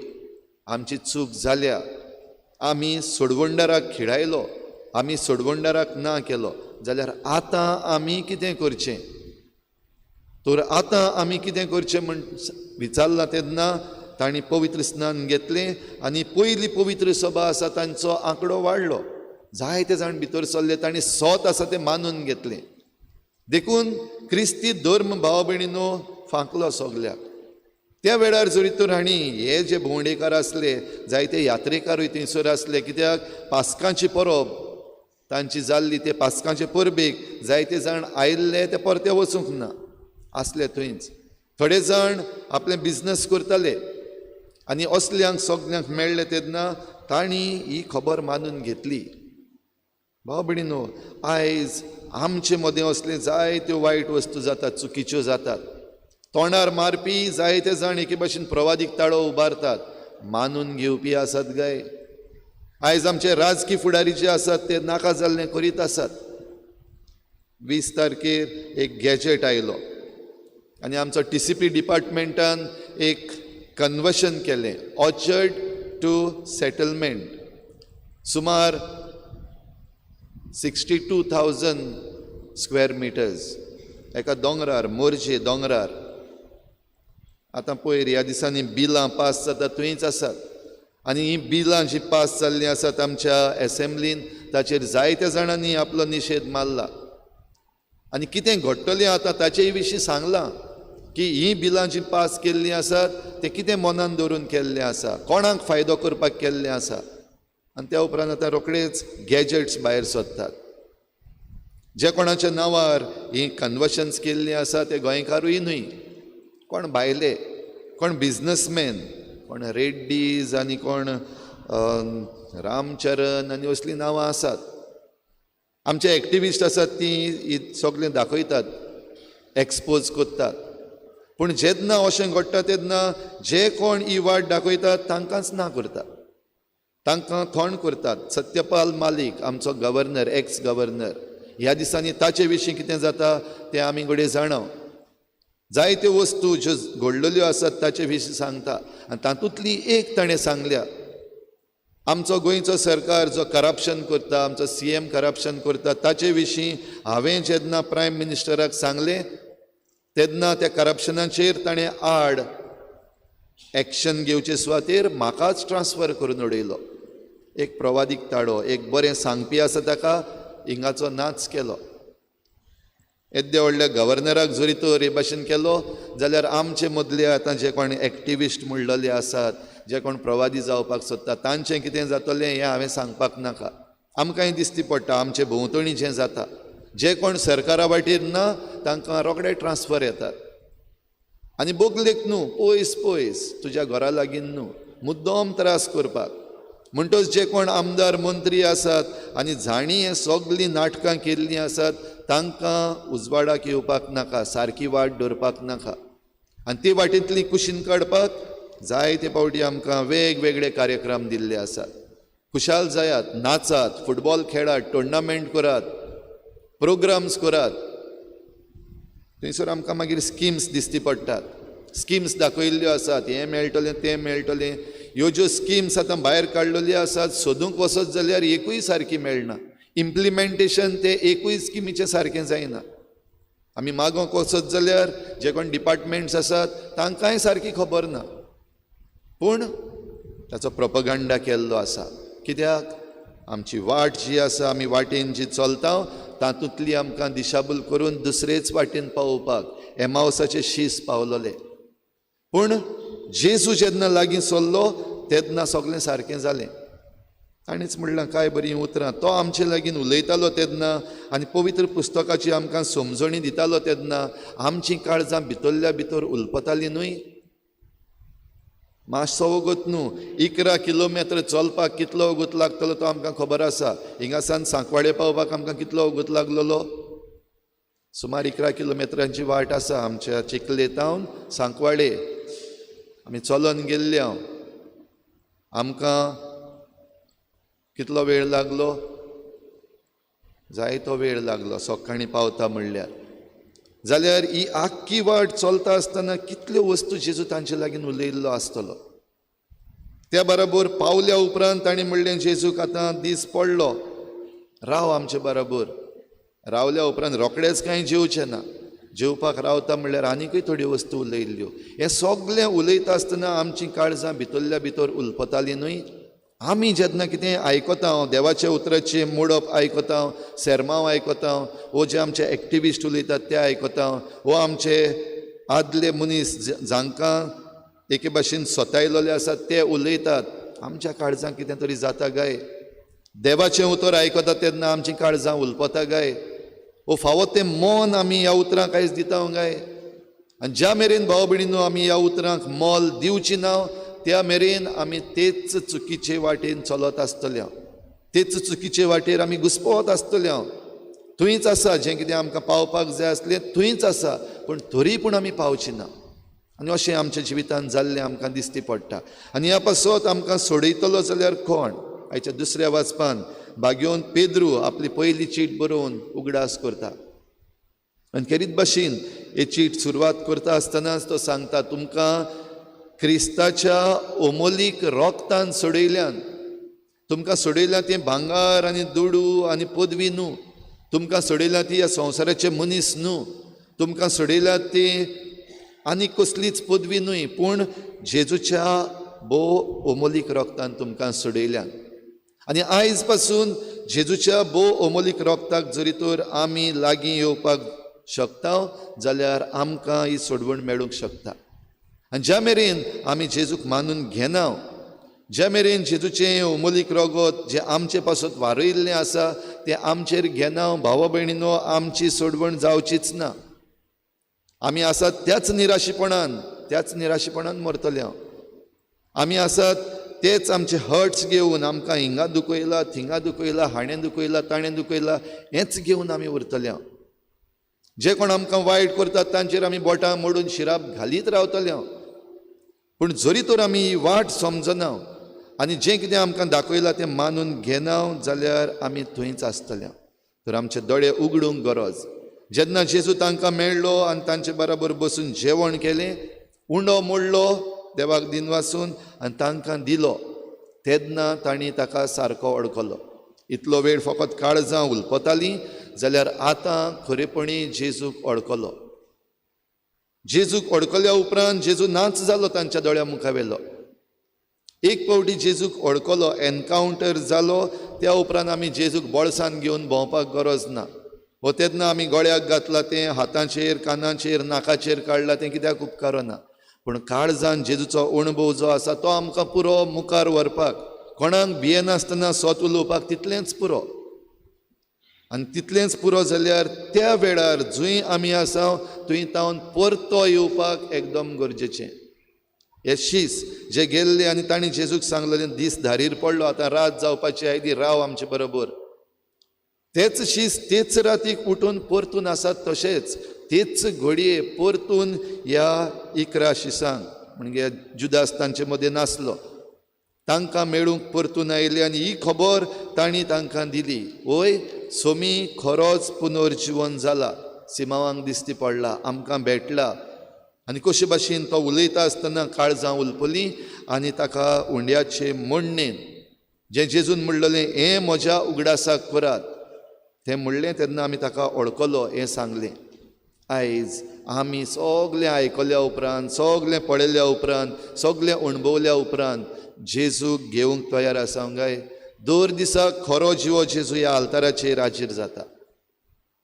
आमची चूक जाल्या, आमी सोडवणदाराक खिळायलो, आमी सोडवणदाराक ना केलो, जाल्यार आतां आमी कितें करचें? तर आतां आमी कितें करचें म्हण विचारलां तेन्ना तांणी पवित्र स्नान घेतलें आनी पयली पवित्र सभा आसा तांचो आंकडो वाडलो, जायते जाण भितर सरले, तांणी सोत आसा तें मानून घेतलें. देखून क्रिस्ती धर्म भाव भयणीनो फांकलो सगल्याक. त्या वेळार जरी तर हांणी हे जे भोंवडेकार आसले, जायते यात्रेकारूय थंयसर आसले, कित्याक पास्कांची परब तांची जाल्ली, ते पास्कांचे परबेक जायते जाण आयिल्ले ते परते वचूंक ना आसले थंयच. थोडे जाण आपले बिजनस करताले आनी असल्यांक सगल्यांक मेळ्ळे तेन्ना तांणी ही खबर मानून घेतली. भाव भयणीनो, आयज आमचे मदें असले जायत्यो वायट वस्तू जातात, चुकीच्यो जातात. तोंडार मारपी जायते जाण एके भाशेन प्रवादीक ताळो उबारतात, मानून घेवपी आसात गाय. आयज आमचे राजकी फुडारी जे आसात ते नाका जाल्लें करीत आसात. 20 तारखेर एक गॅजेट आयलो आनी आमचो TCP डिपार्टमेंटान एक कन्वर्शन केलें, ऑर्चर्ड टू सेटलमेंट, सुमार 62,000 स्क्वेअर मिटर्स एका दोंगरार, मोरजे दोंगरार. आतां पयर ह्या दिसांनी बिलां पास जाता थंयच आसात आनी हीं बिलां जीं पास जाल्लीं आसात आमच्या एसेंब्लीन ताचेर जायत्या जाणांनी आपलो निशेध मारला आनी कितें घडटलें आतां ताचेय विशीं सांगलां की हीं बिलां जीं पास केल्लीं आसात तें कितें मनान दवरून केल्लें आसा, कोणाक फायदो करपाक केल्लें आसा. आनी त्या उपरांत आतां रोखडेच गॅजेट्स भायर सोदतात. जे कोणाच्या नांवार हीं कन्वर्शन्स केल्लीं आसा ते गोंयकारूय न्हय, कोण भायले, कोण बिजनसमॅन, कोण रेड्डीज आनी कोण रामचरण आनी असलीं नांवां आसात. आमचे एक्टिविस्ट आसात तीं सगळें दाखयतात, एक्सपोज करतात. पूण जेन्ना अशें घडटा तेन्ना जे कोण ही वाट दाखयतात तांकांच ना करतात, तांकां थोंड करतात. सत्यपाल मालीक आमचो गव्हर्नर, एक्स गव्हर्नर, ह्या दिसांनी ताचे विशीं कितें जाता तें आमी घडये जाणा. जायत्यो वस्तू ज्यो घडलेल्यो आसात ताचे विशीं सांगता आनी तातूंतली एक ताणें सांगल्या, आमचो गोंयचो सरकार जो करप्शन करता, आमचो CM corruption करता, ताचे विशीं हांवें जेन्ना प्रायम मिनिस्टराक सांगलें तेन्ना त्या करप्शनाचेर ताणें आड एक्शन घेवचे सुवातेर म्हाकाच ट्रान्सफर करून उडयलो. एक प्रवादीक ताडो, एक बरें सांगपी आसा ताका हिंगाचो नाच केलो. येद्या व्हडल्या गव्हर्नराक जरी तर हे भाशेन केलो जाल्यार आमचे मदले आतां जे कोण एक्टिविस्ट म्हणलेले आसात, जे कोण प्रवादी जावपाक सोदता तांचें कितें जातलें हें हांवें सांगपाक नाका. आमकांय दिसती पडटा आमचे भोंवतणी जें जाता, जे कोण सरकारा वाटेर ना तांकां रोखडे ट्रान्सफर येतात आनी बोगलेक न्हू, पयस पयस तुज्या घरा लागीं न्हू, मुद्दम त्रास करपाक. म्हणटच जे कोण आमदार मंत्री आसात आनी जांणी हें सगळीं नाटकां केल्लीं आसात तांकां उजवाडाक येवपाक नाका, सारकी वाट दवरपाक नाका. आनी ती वाटेंतली कुशीन काडपाक जायते फावटी आमकां वेगवेगळे कार्यक्रम दिल्ले आसात. खुशाल जायात, नाचात, फुटबॉल खेळात, टुर्नामेंट करात, प्रोग्राम्स करात. थंयसर आमकां मागीर स्किम्स दिसती पडटात, स्किम्स दाखयल्ल्यो आसात, हें मेळटलें तें मेळटलें. ह्यो ज्यो स्किम्स आतां भायर काडलेल्यो आसात सोदूंक वचत जाल्यार एकूय सारकी मेळना, इम्प्लिमेंटेशन तें एकूय स्किमीचें सारकें जायना. आमी मागोवंक वचत जाल्यार जे कोण डिपार्टमेंट्स आसात तांकांय सारकी खबर ना, पूण ताचो प्रोपगंडा केल्लो आसा. कित्याक आमची वाट जी आसा, आमी वाटेन जी चलता तातूंतली आमकां दिशाभूल करून दुसरेच वाटेन पावोवपाक एमावसाचे शीस पावलोले. पूण जेजू जेन्ना लागीं सरलो तेन्ना सगळें सारकें जालें. ताणेंच म्हणलां काय बरीं उतरां, तो आमचे लागीं उलयतालो तेन्ना आनी पवित्र पुस्तकाची आमकां समजणी दितालो तेन्ना आमचीं काळजां भितरल्या भितर उलपतालीं न्हय. मातसो वगत न्हू, 11 किलोमिटर चलपाक कितलो वगत लागतलो तो आमकां खबर आसा. हिंगासान सांकवाडे पावपाक आमकां कितलो वगत लागलेलो? सुमार 11 किलोमिटरांची वाट आसा आमच्या चिखले तावन सांकवाडे. आमी चलोन गेल्ले हांव. आमकां कितलो वेळ लागलो? जायतो वेळ लागलो सकाळीं पावता म्हणल्यार. जाल्यार ही आख्खी वाट चलता आसतना कितल्यो वस्तू जेजू तांचे लागीं उलयल्लो आसतलो. त्या बराबर पावल्या उपरांत तांणी म्हणलें जेजूक आतां दीस पडलो, राव आमचे बराबर. रावल्या उपरांत रोखडेंच कांय जेवचें ना, जेवपाक रावता म्हणल्यार आनीकय थोड्यो वस्तू उलयल्ल्यो. हें सगळें उलयता आसतना आमचीं काळजां भितरल्या भितर उलपतालीं न्हय. आमी जेन्ना कितें आयकता, देवाच्या उतराचें मोडप आयकता, सेर्मांव आयकता, वो जे आमचे एक्टिविस्ट उलयतात ते आयकता, वो आमचे आदले मनीस जांकां एके भाशेन सतायलेले आसात ते उलयतात, आमच्या काळजांक कितें तरी जाता काय? देवाचें उतर आयकता तेन्ना आमचीं काळजां उलपता काय? वो फावो तें मन आमी ह्या उतरांक आयज दिता काय? आनी ज्या मेरेन भाव भयणीनो आमी ह्या उतरांक मोल दिवची ना त्या मेरेन आमी तेच चुकीचे वाटेन चलत आसतले, तेच चुकीचे वाटेर आमी घुसपत आसतले. थंयच आसा जें कितें आमकां पावपाक जाय आसलें थंयच आसा, पूण तरी पूण आमी पावची ना. आनी अशें आमच्या जिवितांत जाल्लें आमकां दिसती पडटा. आनी ह्या पासत आमकां सोडयतलो जाल्यार कोण? आयच्या दुसऱ्या वाचपान भाग्योवन पेद्रू आपली पयली चीट बरोवन उगडास करता. आनी खेरीत भाशेन ही चीट सुरवात करता आसतनाच तो सांगता, तुमकां क्रिस्ताच्या ओमोलीक रोगतान सोडयल्यान, तुमकां सोडयल्या तें भांगार आनी दुडू आनी पदवी न्हू, तुमकां सोडयल्या ती ह्या संवसाराचे मनीस न्हू, तुमकां सोडयल्या ती आनी कसलीच पदवी न्हय, पूण जेजूच्या भोव ओमोलीक रोगतान तुमकां सोडयल्यान. आनी आयज पासून जेजूच्या भोव ओमोलीक रोगताक जरी तर आमी लागीं येवपाक शकता जाल्यार आमकां ही सोडवण मेळूंक शकता. आनी ज्या मेरेन आमी जेजूक मानून घेना, ज्या मेरेन जेजूचें ओमोलीक रोगत जें आमचे पासत वारयल्लें आसा तें आमचेर घेना, भावा भयणीनो आमची सोडवण जावचीच ना. आमी आसात त्याच निराशीपणान, त्याच निराशीपणान मरतले. आमी आसात तेच आमचे हर्ट्स घेवन, आमकां हिंगा दुखयला, थिंगा दुखयला, हाणें दुखयला, ताणें दुखयला, हेंच घेवन आमी उरतले. जे कोण आमकां वायट करतात तांचेर आमी बोटां मोडून शिराप घालीत रावतले. पूण जरी तर आमी ही वाट समजना आनी जें कितें आमकां दाखयलां तें मानून घेना जाल्यार आमी थंयच आसतले. तर आमचे दोळे उगडूंक गरज. जेन्ना जेजू तांकां मेळ्ळो आनी तांचे बराबर बसून जेवण केलें, उंडो मोडलो देवाक दिनवासून आनी तांकां दिलो, तेन्ना तांणी ताका सारको वळखलो. इतलो वेळ फकत काळजां उलपतालीं जाल्यार आतां खरेपणी जेजूक वळखलो. जेजूक वळखल्या उपरांत जेजू नाच जालो तांच्या दोळ्या मुखावेलो. एक फावटी जेजूक वळखलो, एनकावंटर जालो, त्या उपरांत आमी जेजूक बोळसान घेवन भोंवपाक गरज ना. हो तेन्ना आमी गळ्याक घातलां तें, हाताचेर, कानाचेर, नाकाचेर काडलां तें कित्याक उपकारना. पूण काळजान जेजूचो अणभव जो आसा तो आमकां पुरो मुखार व्हरपाक, कोणाक भियेनासतना सत उलोवपाक तितलेंच पुरो. आनी तितलेंच पुरो जाल्यार त्या वेळार जंय आमी आसा थंय तावन परतो येवपाक एकदम गरजेचें. हे शीस जे गेल्ले आनी तांणी जेजूक सांगलेलें, दीस धारीर पडलो, आतां रात जावपाची आयली, राव आमचे बरोबर. तेच शीस तेच रातीक उठून परतून आसात तशेंच तेच घडये परतून ह्या 11 शिसांक, म्हणजे जुदास तांचे मदें नासलो, तांकां मेळूंक परतून आयले आनी ही खबर तांणी तांकां दिली, वय सोमी खरोच पुनर्जिवन जाला, सिमावांक दिसती पडला, आमकां भेटला. आनी कशे भाशेन तो उलयता आसतना काळजां उलपलीं आनी ताका उंड्याचे म्हणणेन जें जेजून म्हणलेलें हें म्हज्या उगडासाक करात तें म्हणलें, तेन्ना आमी ताका वळखलो हें सांगलें. आयज आमी सगळें आयकल्या उपरांत, सगळें पळयल्या उपरांत, सगळें अणभवल्या उपरांत जेजूक घेवंक तयार आसा काय? दर दिसा खरो जिवो जेजू ह्या आल्ताराचेर हाजीर जाता.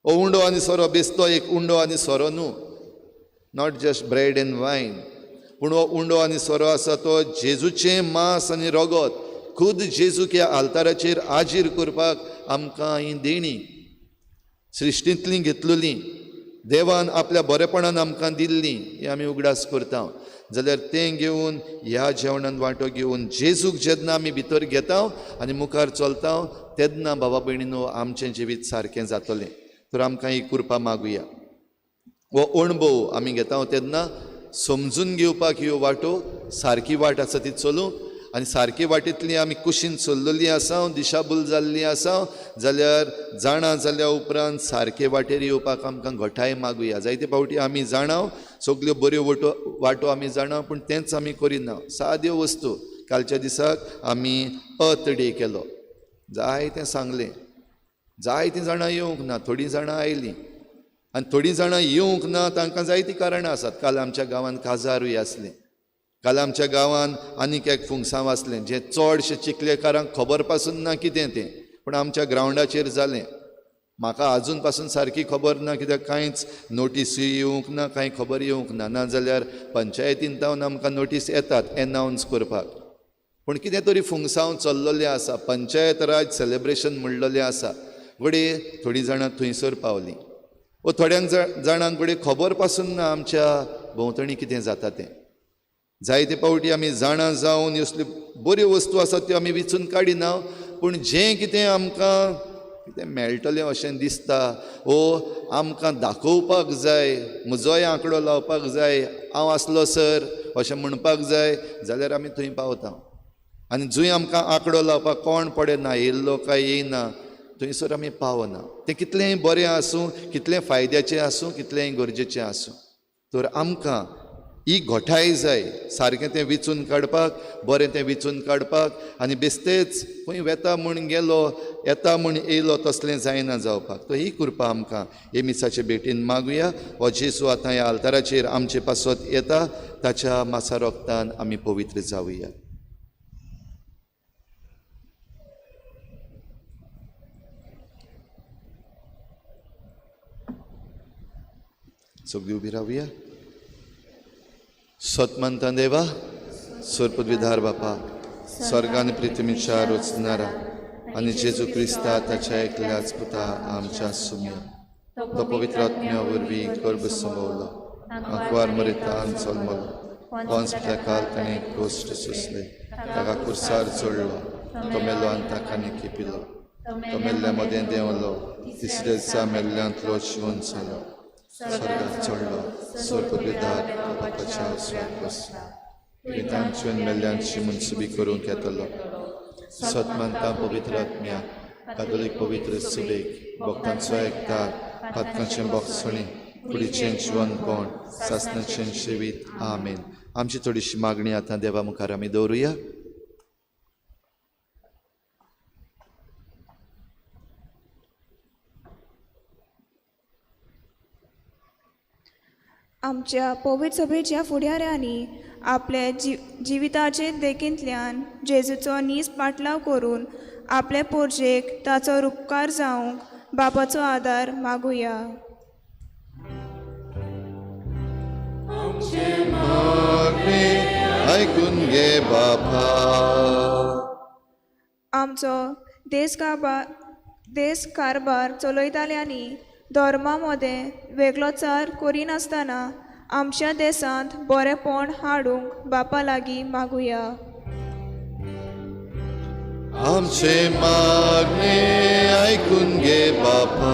हो उंडो आनी सोरो बेस्तो एक उंडो आनी सोरो न्हू, not just bread and wine, पूण हो उंडो आनी सोरो आसा तो जेजूचें मांस आनी रगत खुद जेजूक ह्या आल्ताराचेर हाजीर करपाक आमकां ही देणी सृश्टींतली घेतलेली देवान आपल्या बरेपणान आमकां दिल्ली, हे आमी उगडास करता. जाल्यार तें घेवन ह्या जेवणान वांटो घेवन जेजूक जेन्ना आमी भितर घेता आनी मुखार चलता तेन्ना बाबा भयणीनो आमचें जिवीत सारकें जातलें. तर आमकां ही कृपा मागुया. हो अणभव आमी घेता तेन्ना समजून घेवपाक ह्यो वाटो सारकी वाट आसा ती चलूंक आनी सारकी वाटेंतली आमी कुशीन चल्लेली आसा, दिशाभूल जाल्ली आसा जाल्यार जाणा जाल्या उपरांत सारके वाटेर येवपाक आमकां घटाय मागुया. जायते फावटी आमी जाणा सगल्यो बऱ्यो वाटो आमी जाणा पूण तेंच आमी करिना. साद्यो वस्तू कालच्या दिसाक आमी अर्थ डे केलो, जायतें सांगलें, जायतीं जाणां येवंक ना, थोडीं जाणां आयलीं आनी थोडीं जाणां येवंक ना तांकां जायतीं कारणां आसात. काल आमच्या गांवांत काजारूय आसलें, काल आमच्या गांवांत आनीक एक फुंगसांव आसलें जें चडशें चिखलेकारांक खबर पासून ना कितें तें, पूण आमच्या ग्रावंडाचेर जालें. म्हाका आजून पासून सारकी खबर ना कित्याक कांयच नोटीसूय येवंक ना, कांय खबर येवंक ना. नाजाल्यार पंचायतीन तावन आमकां नोटीस येतात एनावन्स करपाक, पूण कितें तरी फुंगसांव चल्लेलें आसा, पंचायत राज सेलेब्रेशन म्हणलेलें आसा. घडये थोडीं जाणां थंयसर पावलीं वो थोड्यांक जाणांक घडये खबर पासून ना आमच्या भोंवतणी कितें जाता तें. जायते फावटी आमी जाणा जावन असल्यो बऱ्यो वस्तू आसात त्यो आमी विचून काडिना, पूण जें कितें आमकां कितें मेळटलें अशें दिसता वो आमकां दाखोवपाक जाय, म्हजोय आंकडो लावपाक जाय, हांव आसलो सर अशें म्हणपाक जाय जाल्यार आमी थंय पावता. आनी जंय आमकां आंकडो लावपाक कोण पडना, येयल्लो काय येयना, थंयसर आमी पावना. तें कितलेंय बरें आसूं, कितलें फायद्याचें आसूं, कितलेंय गरजेचें आसूं, तर आमकां ही घोठाय जाय सारकें तें विचून काडपाक, बरें तें विचून काडपाक. आनी बेस्तेच खंय वेता म्हूण गेलो, येता म्हूण येयलो तसलें जायना जावपाक. तर ही कृपा आमकां हे मिसाचे भेटीन मागुया. हो जेजू आतां ह्या आल्ताराचेर आमचे पासत येता, ताच्या मासा रोगतान आमी पवित्र जावया. सगळीं उबी रावया. सतमंता देवा, सरपदविधार बापा, स्वर्गान पृथ्वीच्या रचणारा आनी जेजू क्रिस्ता ताच्या एकल्याच पुता आमच्या सुम्या, तो पवित्र आत्म्या वरवीं गर्भ समवलो, आंकवार मरितान जल्मलो, पोंस काल ताणें कोश्ट सोंसले, ताका कुर्सार चडलो, तो मेलो आनी ताका निखिपिलो, तो मेल्ल्या मदें देंवलो, तिसऱ्या दिसा मेल्ल्यांतलो जिवन जालो, स्वर्गार चडलो, स्वर्गविधार बापाच्या उजव्याक बसलो, पितांची मेल्ल्यांची मनसुबी करूंक येतलो. सतमानता पवित्र आत्म्या, कातोलीक पवित्र सुबेक, भक्तांचो एकतार, पातकांचें बोगसणें, कुडीचें जिवनपण, सासणाचें जिवीत. आमेन. आमची थोडीशी मागणी आतां देवा मुखार आमी दवरुया. आमच्या पवित्र सभेच्या फुडाऱ्यांनी आपले जिविताचे देखींतल्यान जेजूचो नीज पाटलाव करून आपले पोरजेक ताचो रुपकार जावंक बापाचो आदार मागुया. आयकून घे बापा. आमचो देश कारभार चलयताल्यांनी धर्मा मदें वेगळोचार करिनासतना आमच्या देशांत बरेंपण हाडूंक बापा लागीं मागुया. आमचे मागणे आयकून घे बापा.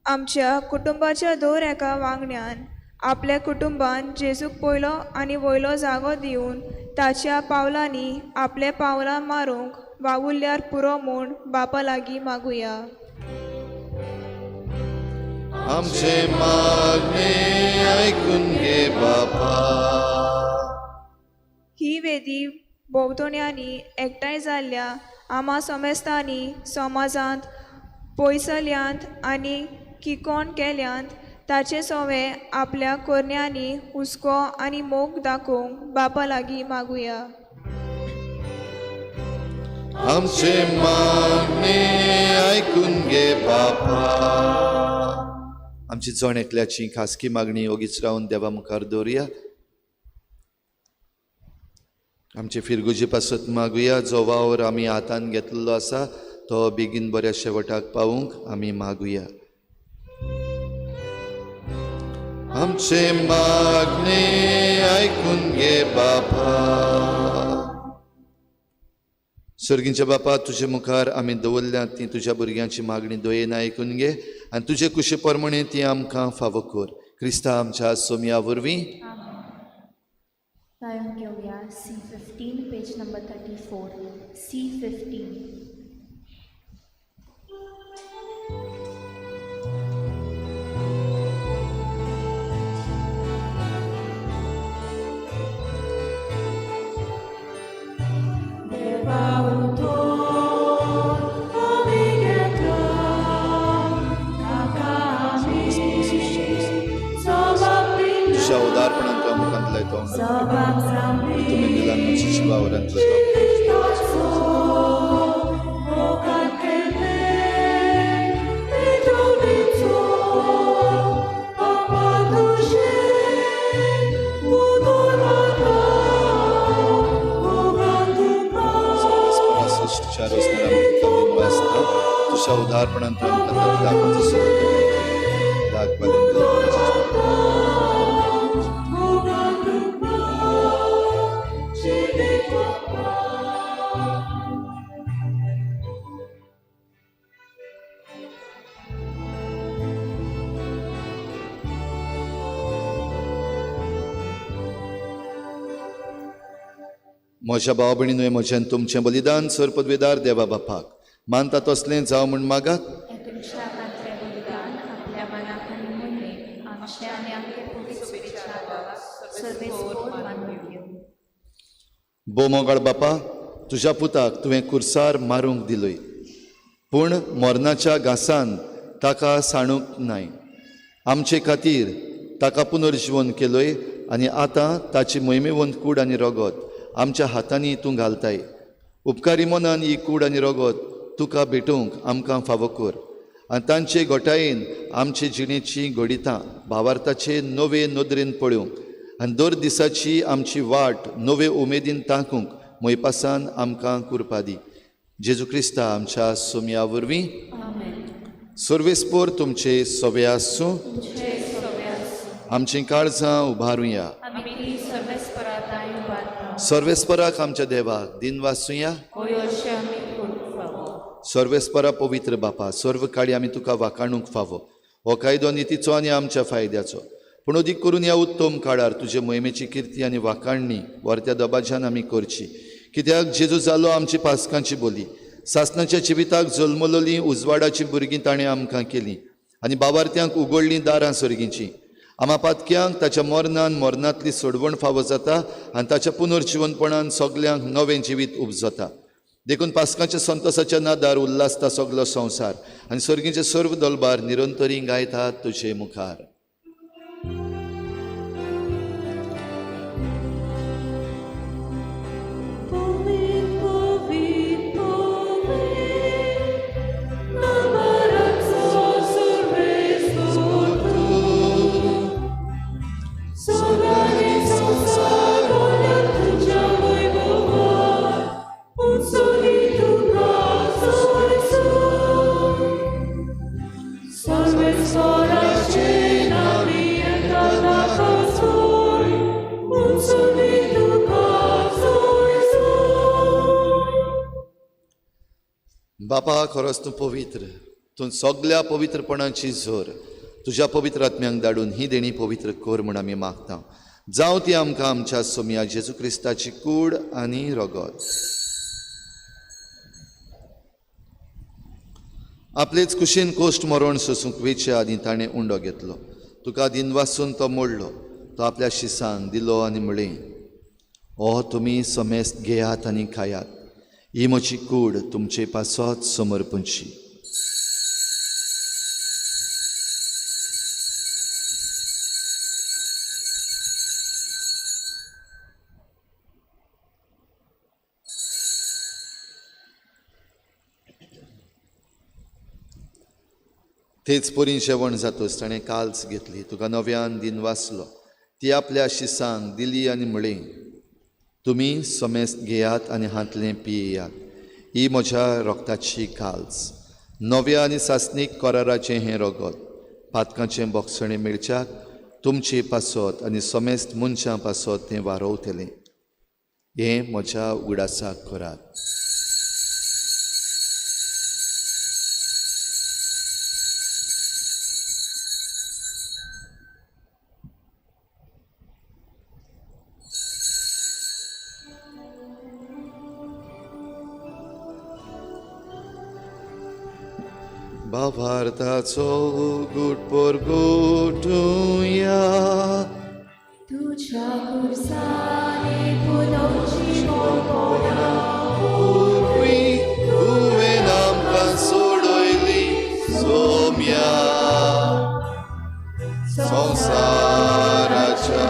आमच्या कुटुंबाच्या दर एका वांगड्यान आपल्या कुटुंबान जेजूक पयलो आनी वयलो जागो दिवन ताच्या पावलांनी आपले पावलां मारूंक वावुरल्यार पुरो म्हूण बापा लागीं मागुया. आमचे मागणे आयकून घे बापा. ही वेदी भोंवतण्यांनी एकठांय जाल्ल्या आमा समेस्तांनी समाजांत पयसल्यांत आनी किकोण केल्यांत ताचे सवे आपल्या करण्यांनी हुस्को आनी मोग दाखोवंक बापा लागीं मागुया. आमचे मागणे आयकून घे बापा. आमची जण एकल्याची खासगी मागणी ओगीच रावन देवा मुखार दवरुया. आमचे फिरगुजी पासत मागुया. जो वावर आमी हातान घेतलेलो आसा तो बेगीन बऱ्या शेवटाक पावूंक आमी मागुया. आमचे मागणे आयकून घे बापा. सर्गींच्या बापा, तुजे मुखार आमी दवरल्या ती तुज्या भुरग्यांची मागणी दयेन आयकून घे आनी तुजे कुशे प्रमाणे ती आमकां फावो कर. क्रिस्ता आमच्या सोमया वरवीं. गायन घेवया C15 page number 34. C15. तुज्या उदारपणान तुका मुखांतलो तो तुमी दिलान म्हजी जिवावरांतलो तो. तुझ्या उदारपणान तुका मुखांतलो दाखोवचो म्हज्या भाव भयणीन म्हज्यान तुमचें बलिदान सर पदवेदार देवा बापाक मानता तसलें जावं म्हूण मागात. भोव बापा, तुज्या पुताक तुवें कुर्सार मारूंक दिलोय, पूण मरणाच्या घासान ताका सांडूंक नाय. आमचे खातीर ताका पुनर्जिवन केलोय आनी आतां ताची मोहिमेवंत कूड आनी रगत आमच्या हातांनी तूं घालताय. उपकारी मनान ही कूड आनी रगत तुका भेटूंक आमकां फावो कर आनी तांचे घटायेन आमचे जिणेची घडितां भावार्थाचे नवे नदरेन पळोवंक आनी दर दिसाची आमची वाट नवे उमेदीन ताकूंक मोयपासान आमकां कुरपा दी. जेजू क्रिस्ता आमच्या सोमया वरवीं. सर्वेस्पोर तुमचे सवे आसूं. आमचीं काळजां उबारुया. सर्वेस्पराक आमच्या देवाक दिन वासुया. सर्वेस्परा पवित्र बापा, सर्व काळी आमी तुका वाकाणूंक फावो. हो कायदो नितीचो आनी आमच्या फायद्याचो, पूण अदीक करून ह्या उत्तम काळार तुजे मोहिमेची किर्ती आनी वाकाणणी वर्त्या दबाज्यान आमी करची. कित्याक जेजू जालो आमची पासकांची बोली, सासनाच्या जिविताक जल्मलोली उजवाडाची भुरगीं ताणें आमकां केलीं आनी बाबार्थ्यांक उगडलीं दारां सर्गींची. आमा पातक्यांक ताच्या मरणान मरणांतली सोडवण फावो जाता आनी ताच्या पुनर्जिवनपणान सगल्यांक नवें जिवीत उपजता. देखून पासकाच्या संतोसाच्या नादार उल्हासता सगलो संवसार आनी सर्गीचे सर्व दलबार निरंतरी गायतात तुजे मुखार. बापा, खरोच तूं पवित्र, तूं सगल्या पवित्रपणाची जोर. तुज्या पवित्र आत्म्यांक धाडून ही देणी पवित्र कर म्हूण आमी मागता. जावं ती आमकां आमच्या सोमया जेजू क्रिस्ताची कूड आनी रगत. आपलेच कुशीन कोश्ट मरण सोसूंक वेचे आदीं ताणें उंडो घेतलो. तुका दिनवासून तो मोडलो, तो आपल्या शिसांक दिलो आनी म्हळें, ओ तुमी समेस्त घेयात आनी खायात, ही म्हजी कूड तुमचे पासत समर्पणची. तेच परी जेवण जातच ताणें काल्स घेतली, तुका नव्यान दिन वाचलो, ती आपल्या शिसांक दिली आनी म्हळें, तुमी समेस्त घेयात आनी हांतलें पियेयात, ही म्हज्या रगताची काल्स, नव्या आनी सासणीक कराराचें हें रगत, पातकांचें बोगसणें मेळच्याक तुमचे पासत आनी समेस्त मनशां पासत तें वारोवतलें. हें म्हज्या उगडासाक करात. भावार्थाचो गुट परगटुया, तुझ्या खुर्साने फुलोवची मोगोना, पुरवी तुवें आमकां सोडयली सोम्या, संवसाराच्या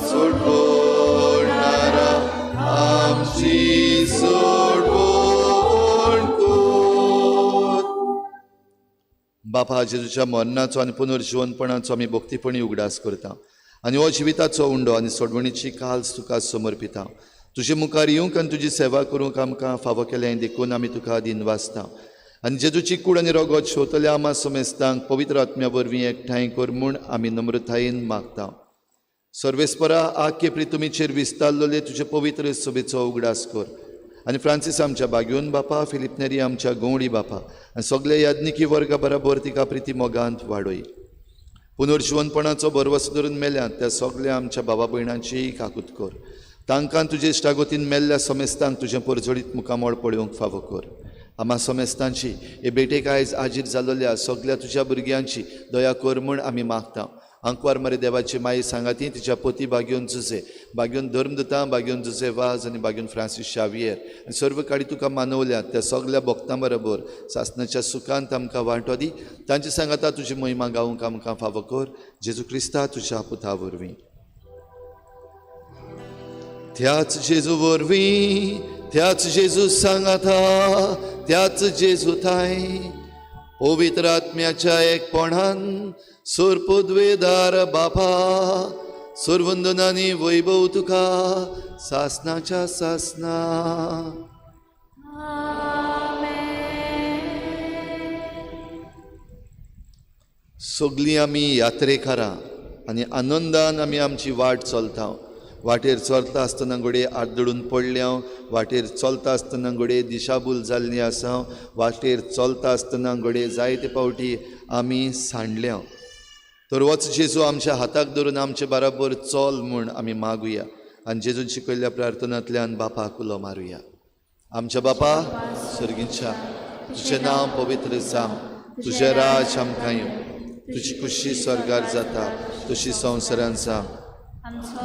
सोडवणारा आमची सोडवण कर. बापा, जेजूच्या मरणाचो आनी पुनर्जिवनपणाचो आमी भक्तीपणी उगडास करता आनी हो जिविताचो उंडो आनी सोडवणीची काल्स तुका समर्पिता. तुजे मुखार येवंक आनी तुजी सेवा करूंक आमकां फावो केलें देखून आमी तुका दिनवासता. आनी जेजूची कूड आनी रगत शेवतल्या आमा समेस्तांक पवित्र आत्म्या वरवीं एकठांय कर म्हूण आमी नम्रतायेन मागता. सर्वेस्परा, आख्खे प्रितुमीचेर विस्तारलेले तुजे पवित्र सभेचो उगडास कर आनी फ्रांसीस आमच्या बाग्योन बापा, फिलीप नेरी आमच्या गवळी बापा आनी सगल्या याज्ञिकी वर्गा बराबर तिका प्रिती मोगांत वाडय. पुनर्जिवनपणाचो भरवसो धरून मेल्यात त्या सगल्या आमच्या बाबा भयणांचीय काकूत कर. तांकां तुजे इश्टागतीन मेल्ल्या समेस्तांक तुजें परजळीत मुखामळ पळोवंक फावो कर. आमा समेस्तांची हे भेटेक आयज आजीर जाल्ल्या सगल्या तुज्या भुरग्यांची दया कर म्हूण आमी मागता. आंकवार मरे देवाची माई सांगाती तिच्या पोती बाग्योन जुजे, बाग्योन धर्मदुतां, बाग्योन जुजे वाज आनी बाग्योन फ्रांसीस शावियर आनी सर्व काडी तुका मानवल्यात त्या सगल्या भक्तां बरोबर सासणाच्या सुखांत आमकां वांटो दी. तांचे सांगाता तुजी महिमा गावंक आमकां फावो कर. जेजू क्रिस्ता तुज्या पुता वरवीं. त्याच जेजू वरवीं, त्याच जेजू सांगाता, त्याच जेजू थांय पवित्र आत्म्याच्या एकपणान सोरपदवेदार बापा, सोरवंदनानी वैभव तुका सासनाच्या सासना. सगळीं आमी यात्रेकारां आनी आनंदान आमी आमची वाट चलता. वाटेर चलता आसतना घडये आदळून पडल्या, वाटेर चलता आसतना घडये दिशाभूल जाल्ली आसा, वाटेर चलता आसतना घडये जायते फावटी आमी सांडल्या. तर वच जेजू आमच्या हाताक धरून आमचे बराबर चल म्हूण आमी मागुया आनी जेजून शिकयल्ल्या प्रार्थनांतल्यान बापाक उलो मारुया. आमच्या बापा सर्गीच्या, तुजें नांव पवित्र जावं, तुजें राज आमकां येवं, तुजी खुशी स्वर्गार जाता तशी संवसारान जावं.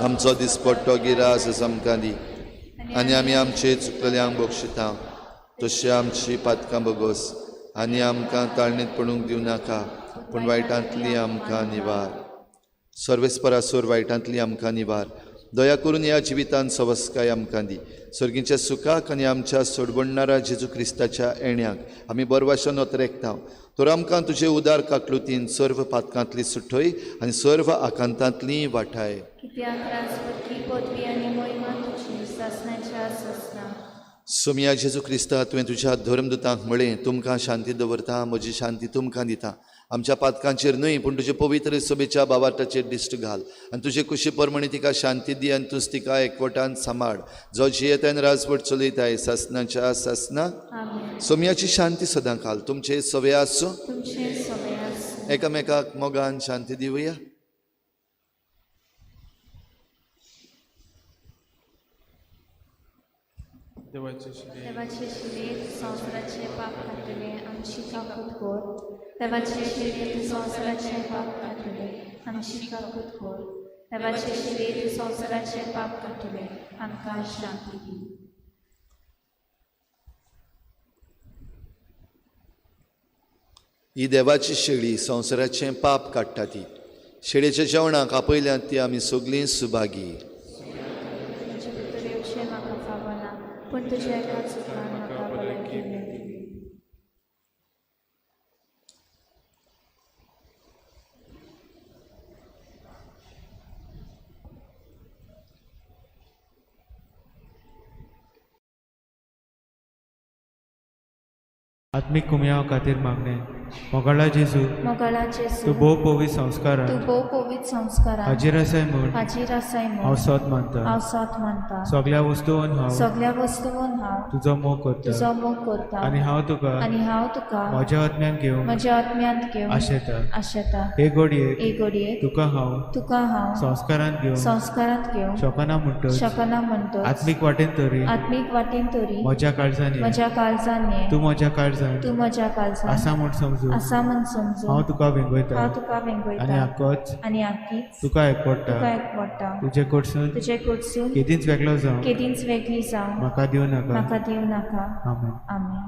आमचो दिसपट्टो गिरास आमकां दी आनी आमी आमचे चुकलेल्यांक बक्षिता तशी आमची पातकां बगोस आनी आमकां ताळणीत पडूंक दिवं नाका, पूण वायटांतली आमकां निवार. सर्वेस्परासोर वायटांतली आमकां निवार. दया करून ह्या जिवितान सवस्काय आमकां दी. सर्गीच्या सुखाक आनी आमच्या सोडवणणारा जेजू क्रिस्ताच्या येण्याक आमी बरवाशन ओतरेकता. तर आमकां तुजे उदार काकलुतीन सर्व पातकांतली सुटय आनी सर्व आकांतांतली वाठाय. सोमया जेजू क्रिस्ता, तुवें तुज्या धर्मदुतांक म्हळें, तुमकां शांती दवरता, म्हजी शांती तुमकां दिता. आमच्या पातकांचेर न्हय पूण तुजे पवित्र सभेच्या बावाटाचेर दिश्ट घाल आनी तुजे कुशी प्रमाणे तिका शांती दी आनी तूंच तिका एकवटान सांबाळ, जो जियेतान राजवट चलयताय सासनाच्या सासना. सोमयाची शांती सदां घाल. तुमचे सवे आसूं, एकामेकाक मोगान शांती दिवया. देवाचे शिरेत संवसाराचे पाप काडटले आमची काकूत कर. देवाचे शिरेत संवसाराचे पाप काडटले आमची काकूत कर. देवाचे शिरेत संवसाराचे पाप काडटले आमकां शांती दी. ही देवाची शेळी संवसाराचें पाप काडटा. ती शेळयेच्या जेवणाक आपयल्यात ती आमी सगळीं सुभागी. पूण तुज्या एकाच उपरांत म्हाका भलायकी मेळटली. आत्मीक कुमयाव खातीर मागणें. मोगाळा जेजू, मोगाळा जेजू, तूं भोव पवित्र संस्कारान तूं भोव पवित्र संस्कारान हाजीर आसाय म्हूण हाजीर आसाय हांव म्हूण सोद मानता. हांव सोत मानता. सगळ्या वस्तून हांव सगळ्या वस्तून हांव तुजो मोग करता तुजो मोग करता आनी हांव तुका आनी हांव तुका म्हज्या आत्म्यान घेवंक म्हज्या आत्म्यांत घेवन आशेता. आशेता. हे घडयेक हे घडयेक तुका हांव तुका हांव संस्कारान घेवंक संस्कारांत घेवंक शकना म्हणटच शकना म्हणटच आत्मीक वाटेन तरी आत्मीक वाटेन तरी म्हज्या काळजान ये. म्हज्या काळजान ये. तूं म्हज्या काळजान तूं म्हज्या काळजान आसा म्हूण समजून आसा म्हूण समजून हांव तुका वेंगयता हांव तुका आनी वेंगयता आकोच आनी आकीच तुका एकवडटा. तुका एकवडटा. तुजे कडसून तुजे कडसून केदींच वेगळो जावं केदींच वेगळी जावं म्हाका दिवं नाका. म्हाका दिवं नाका. आमेन. आमेन.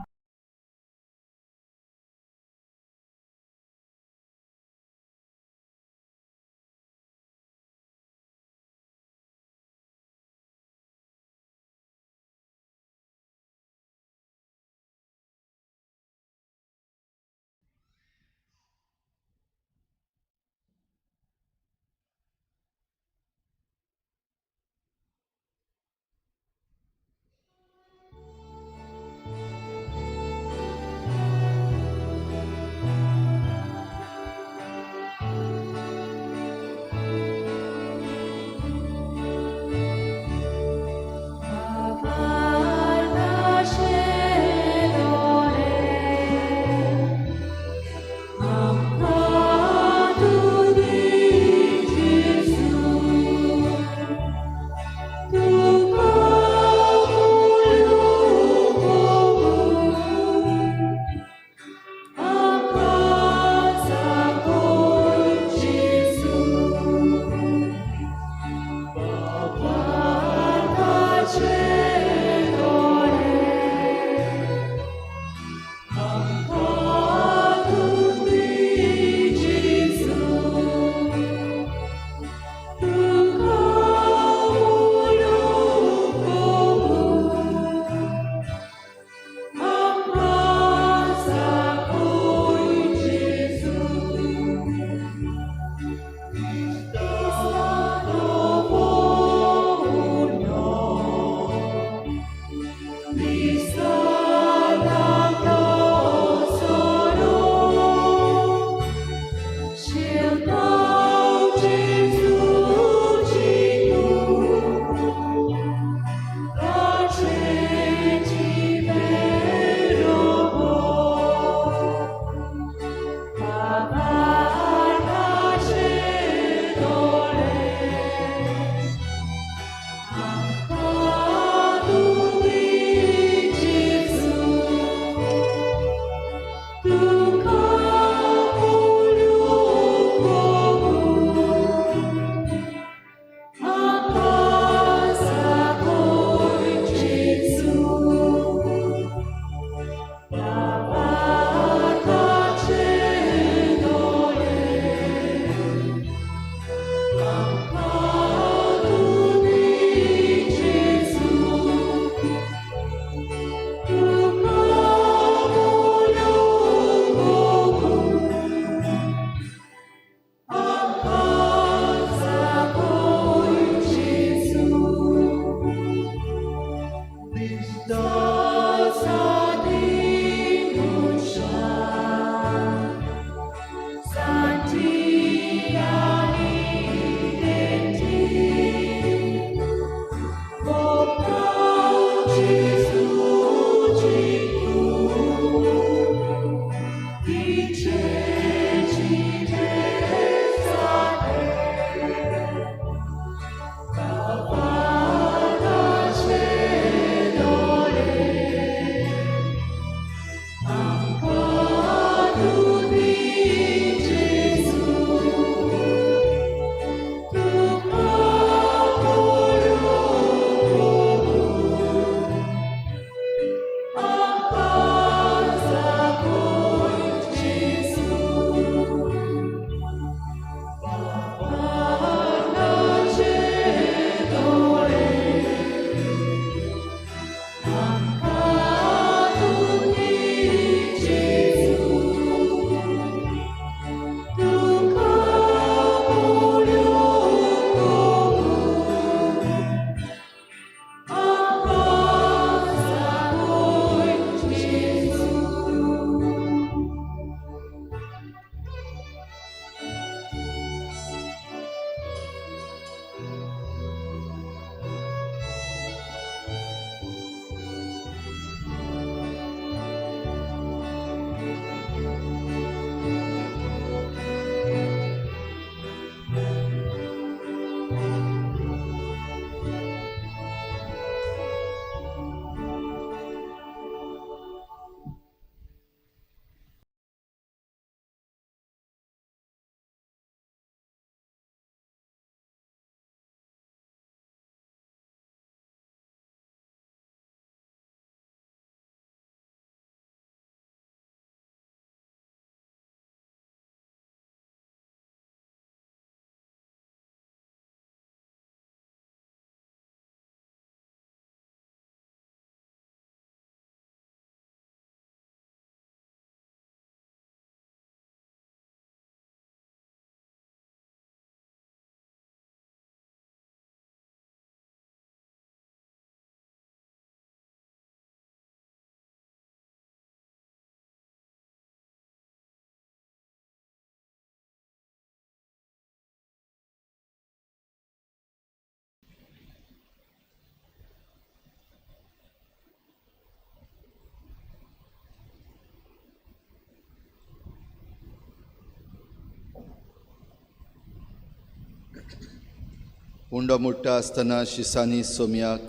उंडो मोडटा आसतना शिसांनी सोमयाक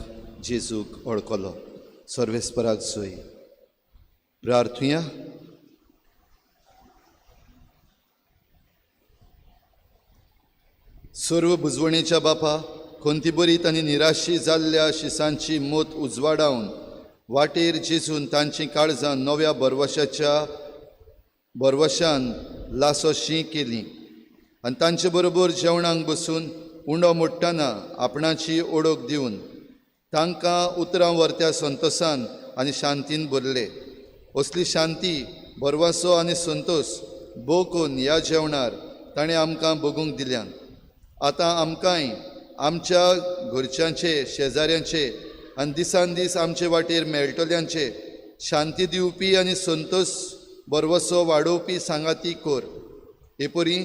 जेजूक वळखलो. सर्वेस्पराक जोय. प्रार्थुया. सर्व बुजवणेच्या बापा, खंतीबरीत आनी निराशी जाल्ल्या शिसांची मोत उजवाडावन वाटेर जेजून तांचीं काळजां नव्या बरवशान लासोशी केली आनी तांचे बरोबर जेवणाक बसून उंडो मोडटना आपणाची ओळख दिवन तांकां उतरां व्हरत्या संतोसान आनी शांतीन भरले. असली शांती, भरवसो आनी संतोस भोगून ह्या जेवणार ताणें आमकां भोगूंक दिल्यान. आतां आमकांय आमच्या घरच्यांचे, शेजाऱ्यांचे आनी दिसान दीस आमचे वाटेर मेळटल्यांचे शांती दिवपी आनी संतोस भरवसो वाडोवपी सांगाती कोर. हे परी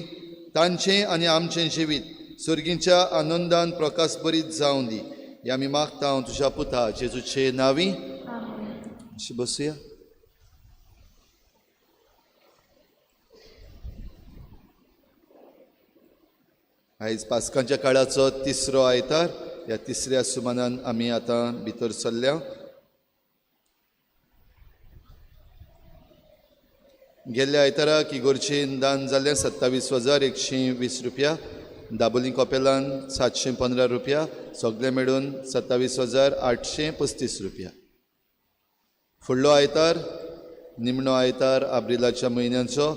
तांचें आनी आमचें जिवीत सर्गीच्या आनंदान प्रकाशभरीत जावं दी. हे आमी मागता हांव तुज्या पुता जेजूचे नांवी. अशें बसुया. आयज पास्कांच्या काळाचो तिसरो आयतार. ह्या तिसऱ्या सुमानान आमी आतां भितर सरल्या. गेल्ल्या आयताराक इगोर्चेन दान जालें 27,120 रुपया, दाबोली कपेलान 715 रुपया, सगळे मेळून 27,835 रुपया. फुडलो आयतार निमणो आयतार आब्रिलाच्या म्हयन्याचो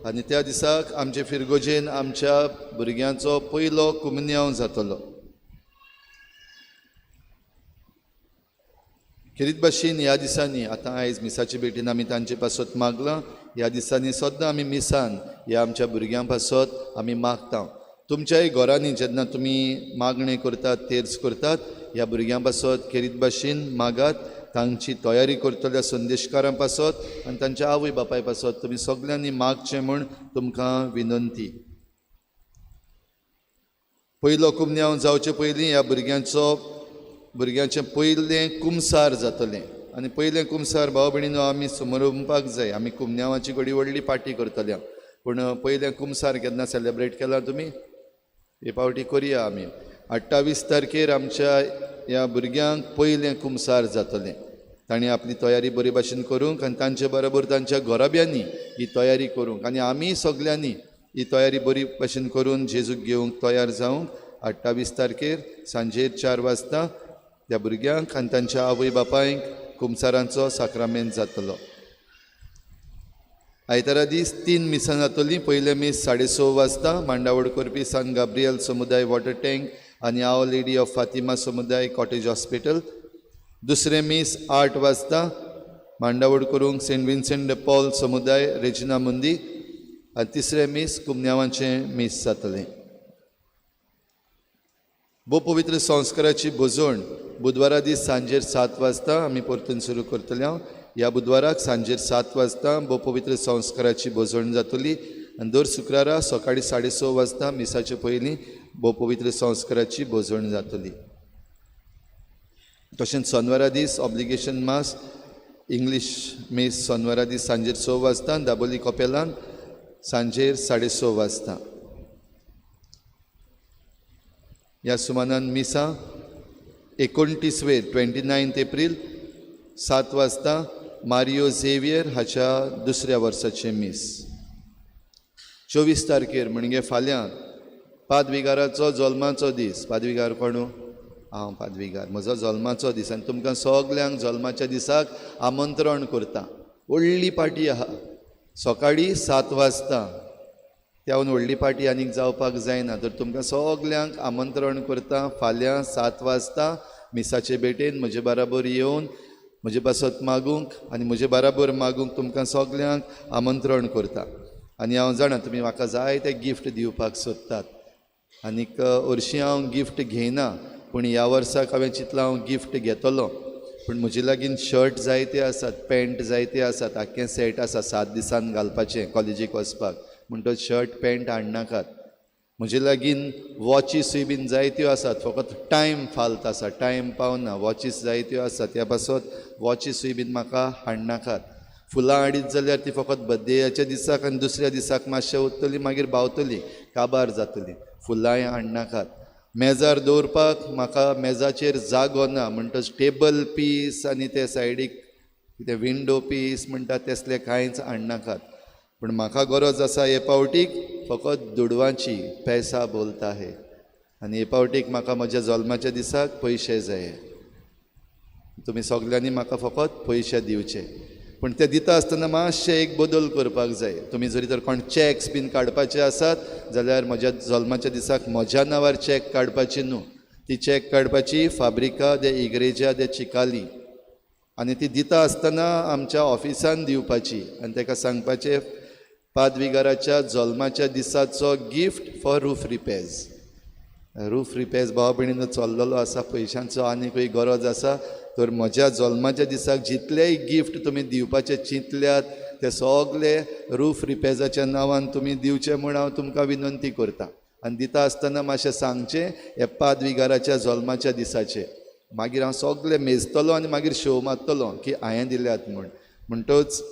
आनी त्या दिसाक आमचे फिरगोजेन आमच्या भुरग्यांचो पयलो कुमन्यांव जातलो. खेरीत भाशेन ह्या दिसांनी आतां आयज मिसाचे भेटीन आमी तांचे पासत मागलां. ह्या दिसांनी सद्दां आमी मिसान ह्या आमच्या भुरग्यां पासत आमी मागता. तुमच्याय घरांनी जेन्ना तुमी मागणें करतात, तेर्स करतात, ह्या भुरग्यां पासत खेरीत भाशेन मागात. तांची तयारी करतल्या संदेशकारां पासत आनी तांच्या आवय बापाय पासत तुमी सगल्यांनी मागचें म्हूण तुमकां विनंती. पयलो कुमन्यांव जावचे पयलीं ह्या भुरग्यांचें पयलें कुमसार जातलें आनी पयलें कुमसार भाव भयणीनो आमी समरोवपाक जाय. आमी कुमन्यांवाची घडी व्हडली पार्टी करतल्या, पूण पयलें कुमसार केन्ना सेलेब्रेट केलां तुमी? हे पावटी करया आमी. 28 तारखेर आमच्या ह्या भुरग्यांक पयलें कुमसार जातलें. तांणी आपली तयारी बरे भाशेन करूंक आनी तांचे बरोबर तांच्या घराब्यांनी ही तयारी करूंक आनी आमी सगल्यांनी ही तयारी बरी भाशेन करून जेजूक घेवंक तयार जावंक 28 तारखेर सांजेर 4 वाजता त्या भुरग्यांक आनी तांच्या आवय बापायंक कुमसारांचो साक्रामेंत जातलो. आयतारा दीस 3 मिसां जातलीं. पयलें मीस 6:30 वाजता मांडावळ करपी सान गाब्रियल समुदाय वॉटर टँक आनी आव लेडी ऑफ फातिमा समुदाय कॉटेज हॉस्पिटल. दुसरें मीस 8 वाजता मांडावळ करूंक सेंट विन्सेंट de Paul समुदाय रेजिना मुंदी आनी तिसरें मीस कुमन्यांवाचें मीस जातलें. भोव पवित्र संस्काराची भोजवण बुधवारा दीस सांजेर 7 वाजता आमी परतून सुरू करतले. ह्या बुधवाराक सांजेर 7 वाजता भोव पवित्र संस्काराची भोजवण जातली आनी दर शुक्रारा सकाळी 6:30 वाजता मिसाचे पयलीं भोव पवित्र संस्काराची भोजवण जातली. तशेंच सोनवारा दीस ऑब्लिगेशन मास इंग्लीश मीस सोनवारा दीस सांजेर 6 वाजता दाबोली कपेलान सांजेर 6:30 वाजता. ह्या सुमानान मिसां 29 वेर 29 एप्रील 7 वाजता मारियो झेवियर हाच्या दुसऱ्या वर्साचें मीस. 24 तारखेर म्हणजे फाल्यां पादविगाराचो जल्माचो दीस. पादविगार कोणू? हांव पादविगार. म्हजो जल्माचो दीस आनी तुमकां सगल्यांक जल्माच्या दिसाक आमंत्रण करता. व्हडली पार्टी आहा सकाळीं 7 वाजता. त्याहून व्हडली पार्टी आनीक जावपाक जायना, तर तुमकां सगल्यांक आमंत्रण करता. फाल्यां 7 वाजता मिसाचे भेटेन म्हजे बराबर येवन म्हजे पासत मागूंक आनी म्हजे बराबर मागूंक तुमकां सगल्यांक आमंत्रण करता. आनी हांव जाणा तुमी म्हाका जाय ते गिफ्ट दिवपाक सोदतात आनीक हरशीं हांव गिफ्ट घेयना, पूण ह्या वर्साक हांवें चिंतलां हांव गिफ्ट घेतलो. पूण म्हजे लागीं शर्ट जायते आसात, पॅन्ट जायते आसात, आख्खें सेट आसा 7 दिसान घालपाचें कॉलेजीक वचपाक, म्हणटच शर्ट पॅन्ट हाडनाकात. म्हजे लागीं वॉचीसूय बीन जायत्यो आसात, फकत टायम फाल्त आसा, टायम पावना. वॉचीस जायत्यो आसात, त्या पासत वॉचीसूय बीन म्हाका हाडनाकात. फुलां हाडीत जाल्यार ती फकत बड्डेच्या दिसाक आनी दुसऱ्या दिसाक मातशें उरतली, मागीर बावतली, काबार जातली. फुलांय हाडनाकात. मेजार दवरपाक म्हाका मेजाचेर जागो ना, म्हणटच टेबल पीस आनी ते सायडीक कितें विंडो पीस म्हणटा तसलें कांयच हाडनाकात. पूण म्हाका गरज आसा हे पावटीक फकत दुडवांची, पैसा बोलता है. आनी हे पावटीक म्हाका म्हज्या जल्माच्या दिसाक पयशे जाय. तुमी सगल्यांनी म्हाका फकत पयशे दिवचे. पूण ते दिता आसतना मातशें एक बदल करपाक जाय. तुमी जरी तर कोण चॅक्स बीन काडपाचे आसात जाल्यार म्हज्या जल्माच्या दिसाक म्हज्या नांवार चॅक काडपाची न्हू, ती चॅक काडपाची फाब्रिका दे इग्रेजा दे चिकाली, आनी ती दिता आसतना आमच्या ऑफिसान दिवपाची आनी ताका सांगपाचें पादविगाराच्या जल्माच्या दिसाचो gift for roof repairs. Roof repairs भाव भयणीनो चल्लेलो आसा, पयशांचो आनीकूय गरज आसा तर म्हज्या जल्माच्या दिसाक जितलेय गिफ्ट तुमी दिवपाचे चिंतल्यात ते सगले रूफ रिपेर्साच्या नांवान तुमी दिवचे म्हूण हांव तुमकां विनंती करता. आनी दिता आसतना मातशें सांगचें हे पादविगाराच्या जल्माच्या दिसाचे. मागीर हांव सगलें मेजतलो आनी मागीर शो मारतलो की हांवें दिल्यात म्हूण. म्हणटच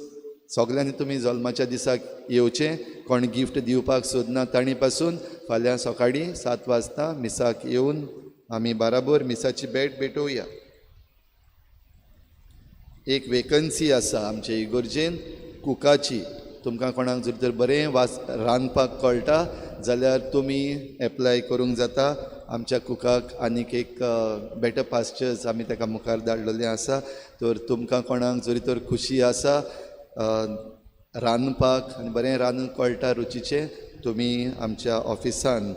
सगल्यांनी तुमी जल्माच्या दिसाक येवचें. कोण गिफ्ट दिवपाक सोदना तांणी पासून फाल्यां सकाळीं 7 वाजता मिसाक येवन आमी बाराबर मिसाची भेट भेटोवया. एक वेकन्सी आसा आमचे इगोर्जेन कुकाची. तुमकां कोणाक जर तर बरें वास रांदपाक कळटा जाल्यार तुमी एप्लाय करूंक जाता. आमच्या कुकाक आनीक एक बेटर पास्चर्स आमी ताका मुखार धाडलेलें आसा. तर तुमकां कोणाक जरी तर खुशी आसा रांदपाक आनी बरें रांदूंक कळटा रुचीचें, तुमी आमच्या ऑफिसान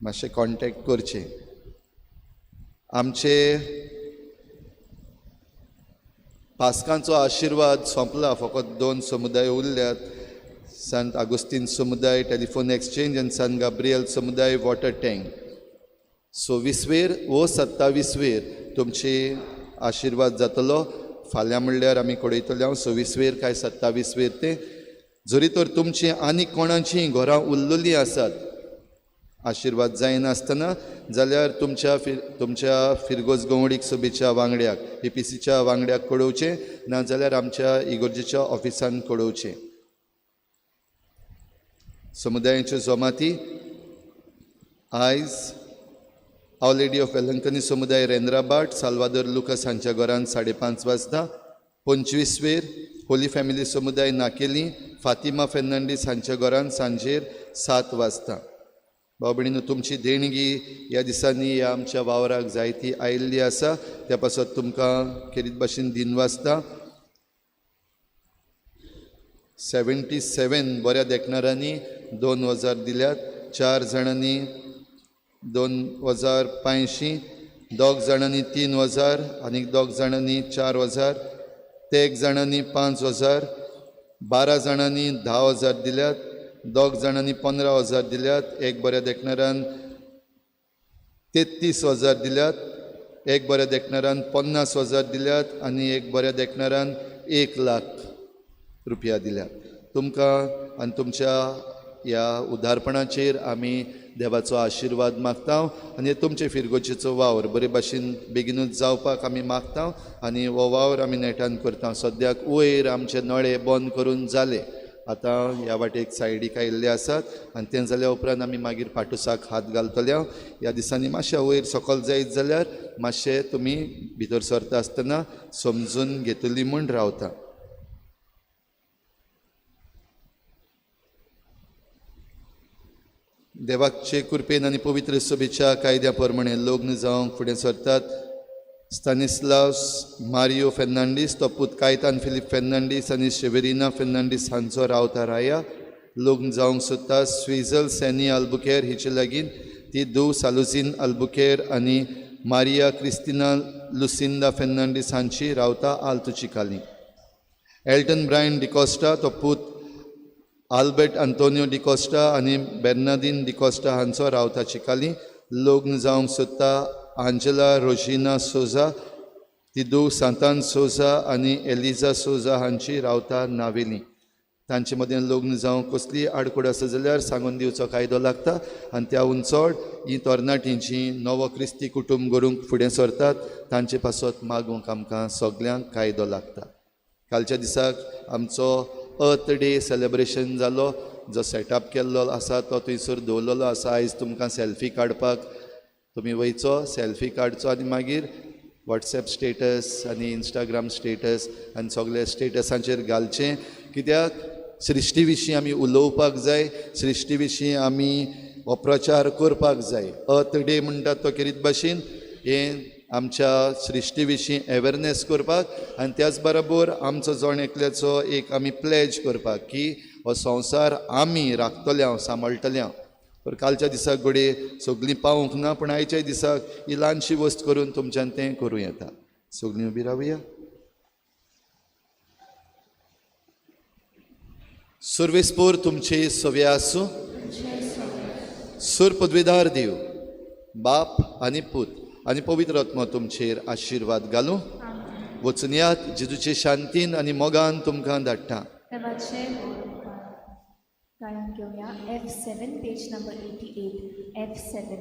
मातशें कॉन्टेक्ट करचें. आमचे पास्कांचो आशिर्वाद सोंपला, फकत 2 समुदाय उरल्यात. सांत आगुस्तीन समुदाय टेलिफोन एक्सचेंज आनी सान गाब्रियल समुदाय वॉटर टँक. 26वेर वो 27वेर तुमचे आशिर्वाद जातलो. फाल्यां म्हणल्यार आमी कळयतले हांव 26वेर काय 27वेर तें. जरी तर तुमची आनी कोणाची घरां उरलेलीं आसात आशिर्वाद जायनासतना जाल्यार तुमच्या तुमच्या फिरगोज गवळीक सभेच्या वांगड्याक, पीपीसीच्या वांगड्याक कळोवचें, नाजाल्यार आमच्या इगोर्जेच्या ऑफिसान कळोवचें. समुदायाच्यो जमाती आयज our lady of Velankanni समुदाय रेंद्राबाट साल्वादोर लुकस हांच्या घरान 5:30 वाजता. 25वेर होली फॅमिली समुदाय नाकेली फातिमा फेर्नांडीस हांच्या घरान सांजेर 7 वाजता. भाव भयणीनो, तुमची देणगी ह्या दिसांनी ह्या आमच्या वावराक जायती आयिल्ली आसा, त्या पासत तुमकां खेरीत भाशेन दिनवासता. 77 बऱ्या देखणारांनी 2000 दिल्यात, 4 जाणांनी 2500, 2 जाणांनी 3000 आनी 2 जाणांनी 4000, 3 जाणांनी 5000, 12 जाणांनी 10000 दिल्यात, 2 जाणांनी 15000 दिल्यात, एक बऱ्या देखणारान 33000 दिल्यात, एक बऱ्या देखणारान 50000 दिल्यात आनी एक बऱ्या देखणारान 1 लाख रुपया दिल्यात. तुमकां आनी तुमच्या ह्या उदारपणाचेर आमी देवाचो आशिर्वाद मागता आनी तुमचे फिरगोचेचो वावर बरे भाशेन बेगीनूच जावपाक आमी मागता आनी हो वावर आमी नेटान करता. सद्याक वयर आमचे नळे बंद करून जाले, आतां ह्या वाटेक सायडीक आयिल्ले आसात आनी तें जाल्या उपरांत आमी मागीर पाटुसाक हात घालतले. ह्या दिसांनी मातशें वयर सकल जायत जाल्यार मातशें तुमी भितर सरता आसतना समजून घेतली म्हूण रावता. देवाचे कृपेन आनी पवित्र सभेच्या कायद्या प्रमाणे लग्न जावंक फुडें सरतात स्तानिस्लास मारियो फेर्नांडीस, तो पूत कायतान फिलीप फेर्नांडीस आनी शेवेरिना फेर्नांडीस हांचो रावता राया. लग्न जावंक सोदता स्विजल सॅनी आल्बुकेर हिचे लागीं, ती धूव सालुजीन आल्बुकेर आनी मारिया क्रिस्तिना लुसिंदा फेर्नांडीस हांची रावता आल्तुचिकाली. एल्टन ब्रायन डिकॉस्टा, तो पूत आल्बर्ट आंतोनियो डिकॉस्टा आनी बेर्नादीन डिकॉस्टा हांचो रावता चिकाली. लग्न जावंक सोदता आंजेला रोजिना सोजा, ती धूव सांतान सोजा आनी एलिजा सोजा हांची रावता नावेली. तांचे मदें लग्न जावंक कसलीय आडखळ आसा जाल्यार सांगून दिवचो कायदो लागता आनी त्याहून चड ही तरणाटीं जीं नवो क्रिस्ती कुटुंब करूंक फुडें सरतात तांचे पासत मागूंक आमकां सगल्यांक कायदो लागता. कालच्या दिसाक आमचो अर्थ डे सेलेब्रेशन जालो, जो सेटअप केल्लो आसा तो थंयसर दवरलेलो आसा. आयज तुमकां सेल्फी काडपाक तुमी वयचो सेल्फी काडचो आनी मागीर वॉट्सएप स्टेटस आनी इंस्टाग्राम स्टेटस आनी सगल्या स्टेटसांचेर घालचें. कित्याक सृश्टी विशीं आमी उलोवपाक जाय, सृश्टी विशीं आमी हो प्रचार करपाक जाय. अर्थ डे म्हणटात तो खेरीत भाशेन हें आमच्या सृश्टी विशीं एवेरनेस करपाक आनी त्याच बरोबर आमचो जण एकल्याचो एक आमी प्लेज करपाक की हो संवसार आमी राखतले हांव, सांबाळटले हांव. तर कालच्या दिसाक घडये सगळीं पावूंक ना, पूण आयच्या दिसाक ही ल्हानशी वस्त करून तुमच्यान तें करूं येता. सगळीं उबी रावया. सुर्वेस्पोर तुमचे सवे आसूं. सूर पदवीदार देव बाप आनी पूत आनी पवित्र आत्मो तुमचेर आशिर्वाद घालूं. वचुनयात जेजूचे शांतीन आनी मोगान तुमकां धाडटा. देवाचे गायन घेवया F7 page number 88 F7.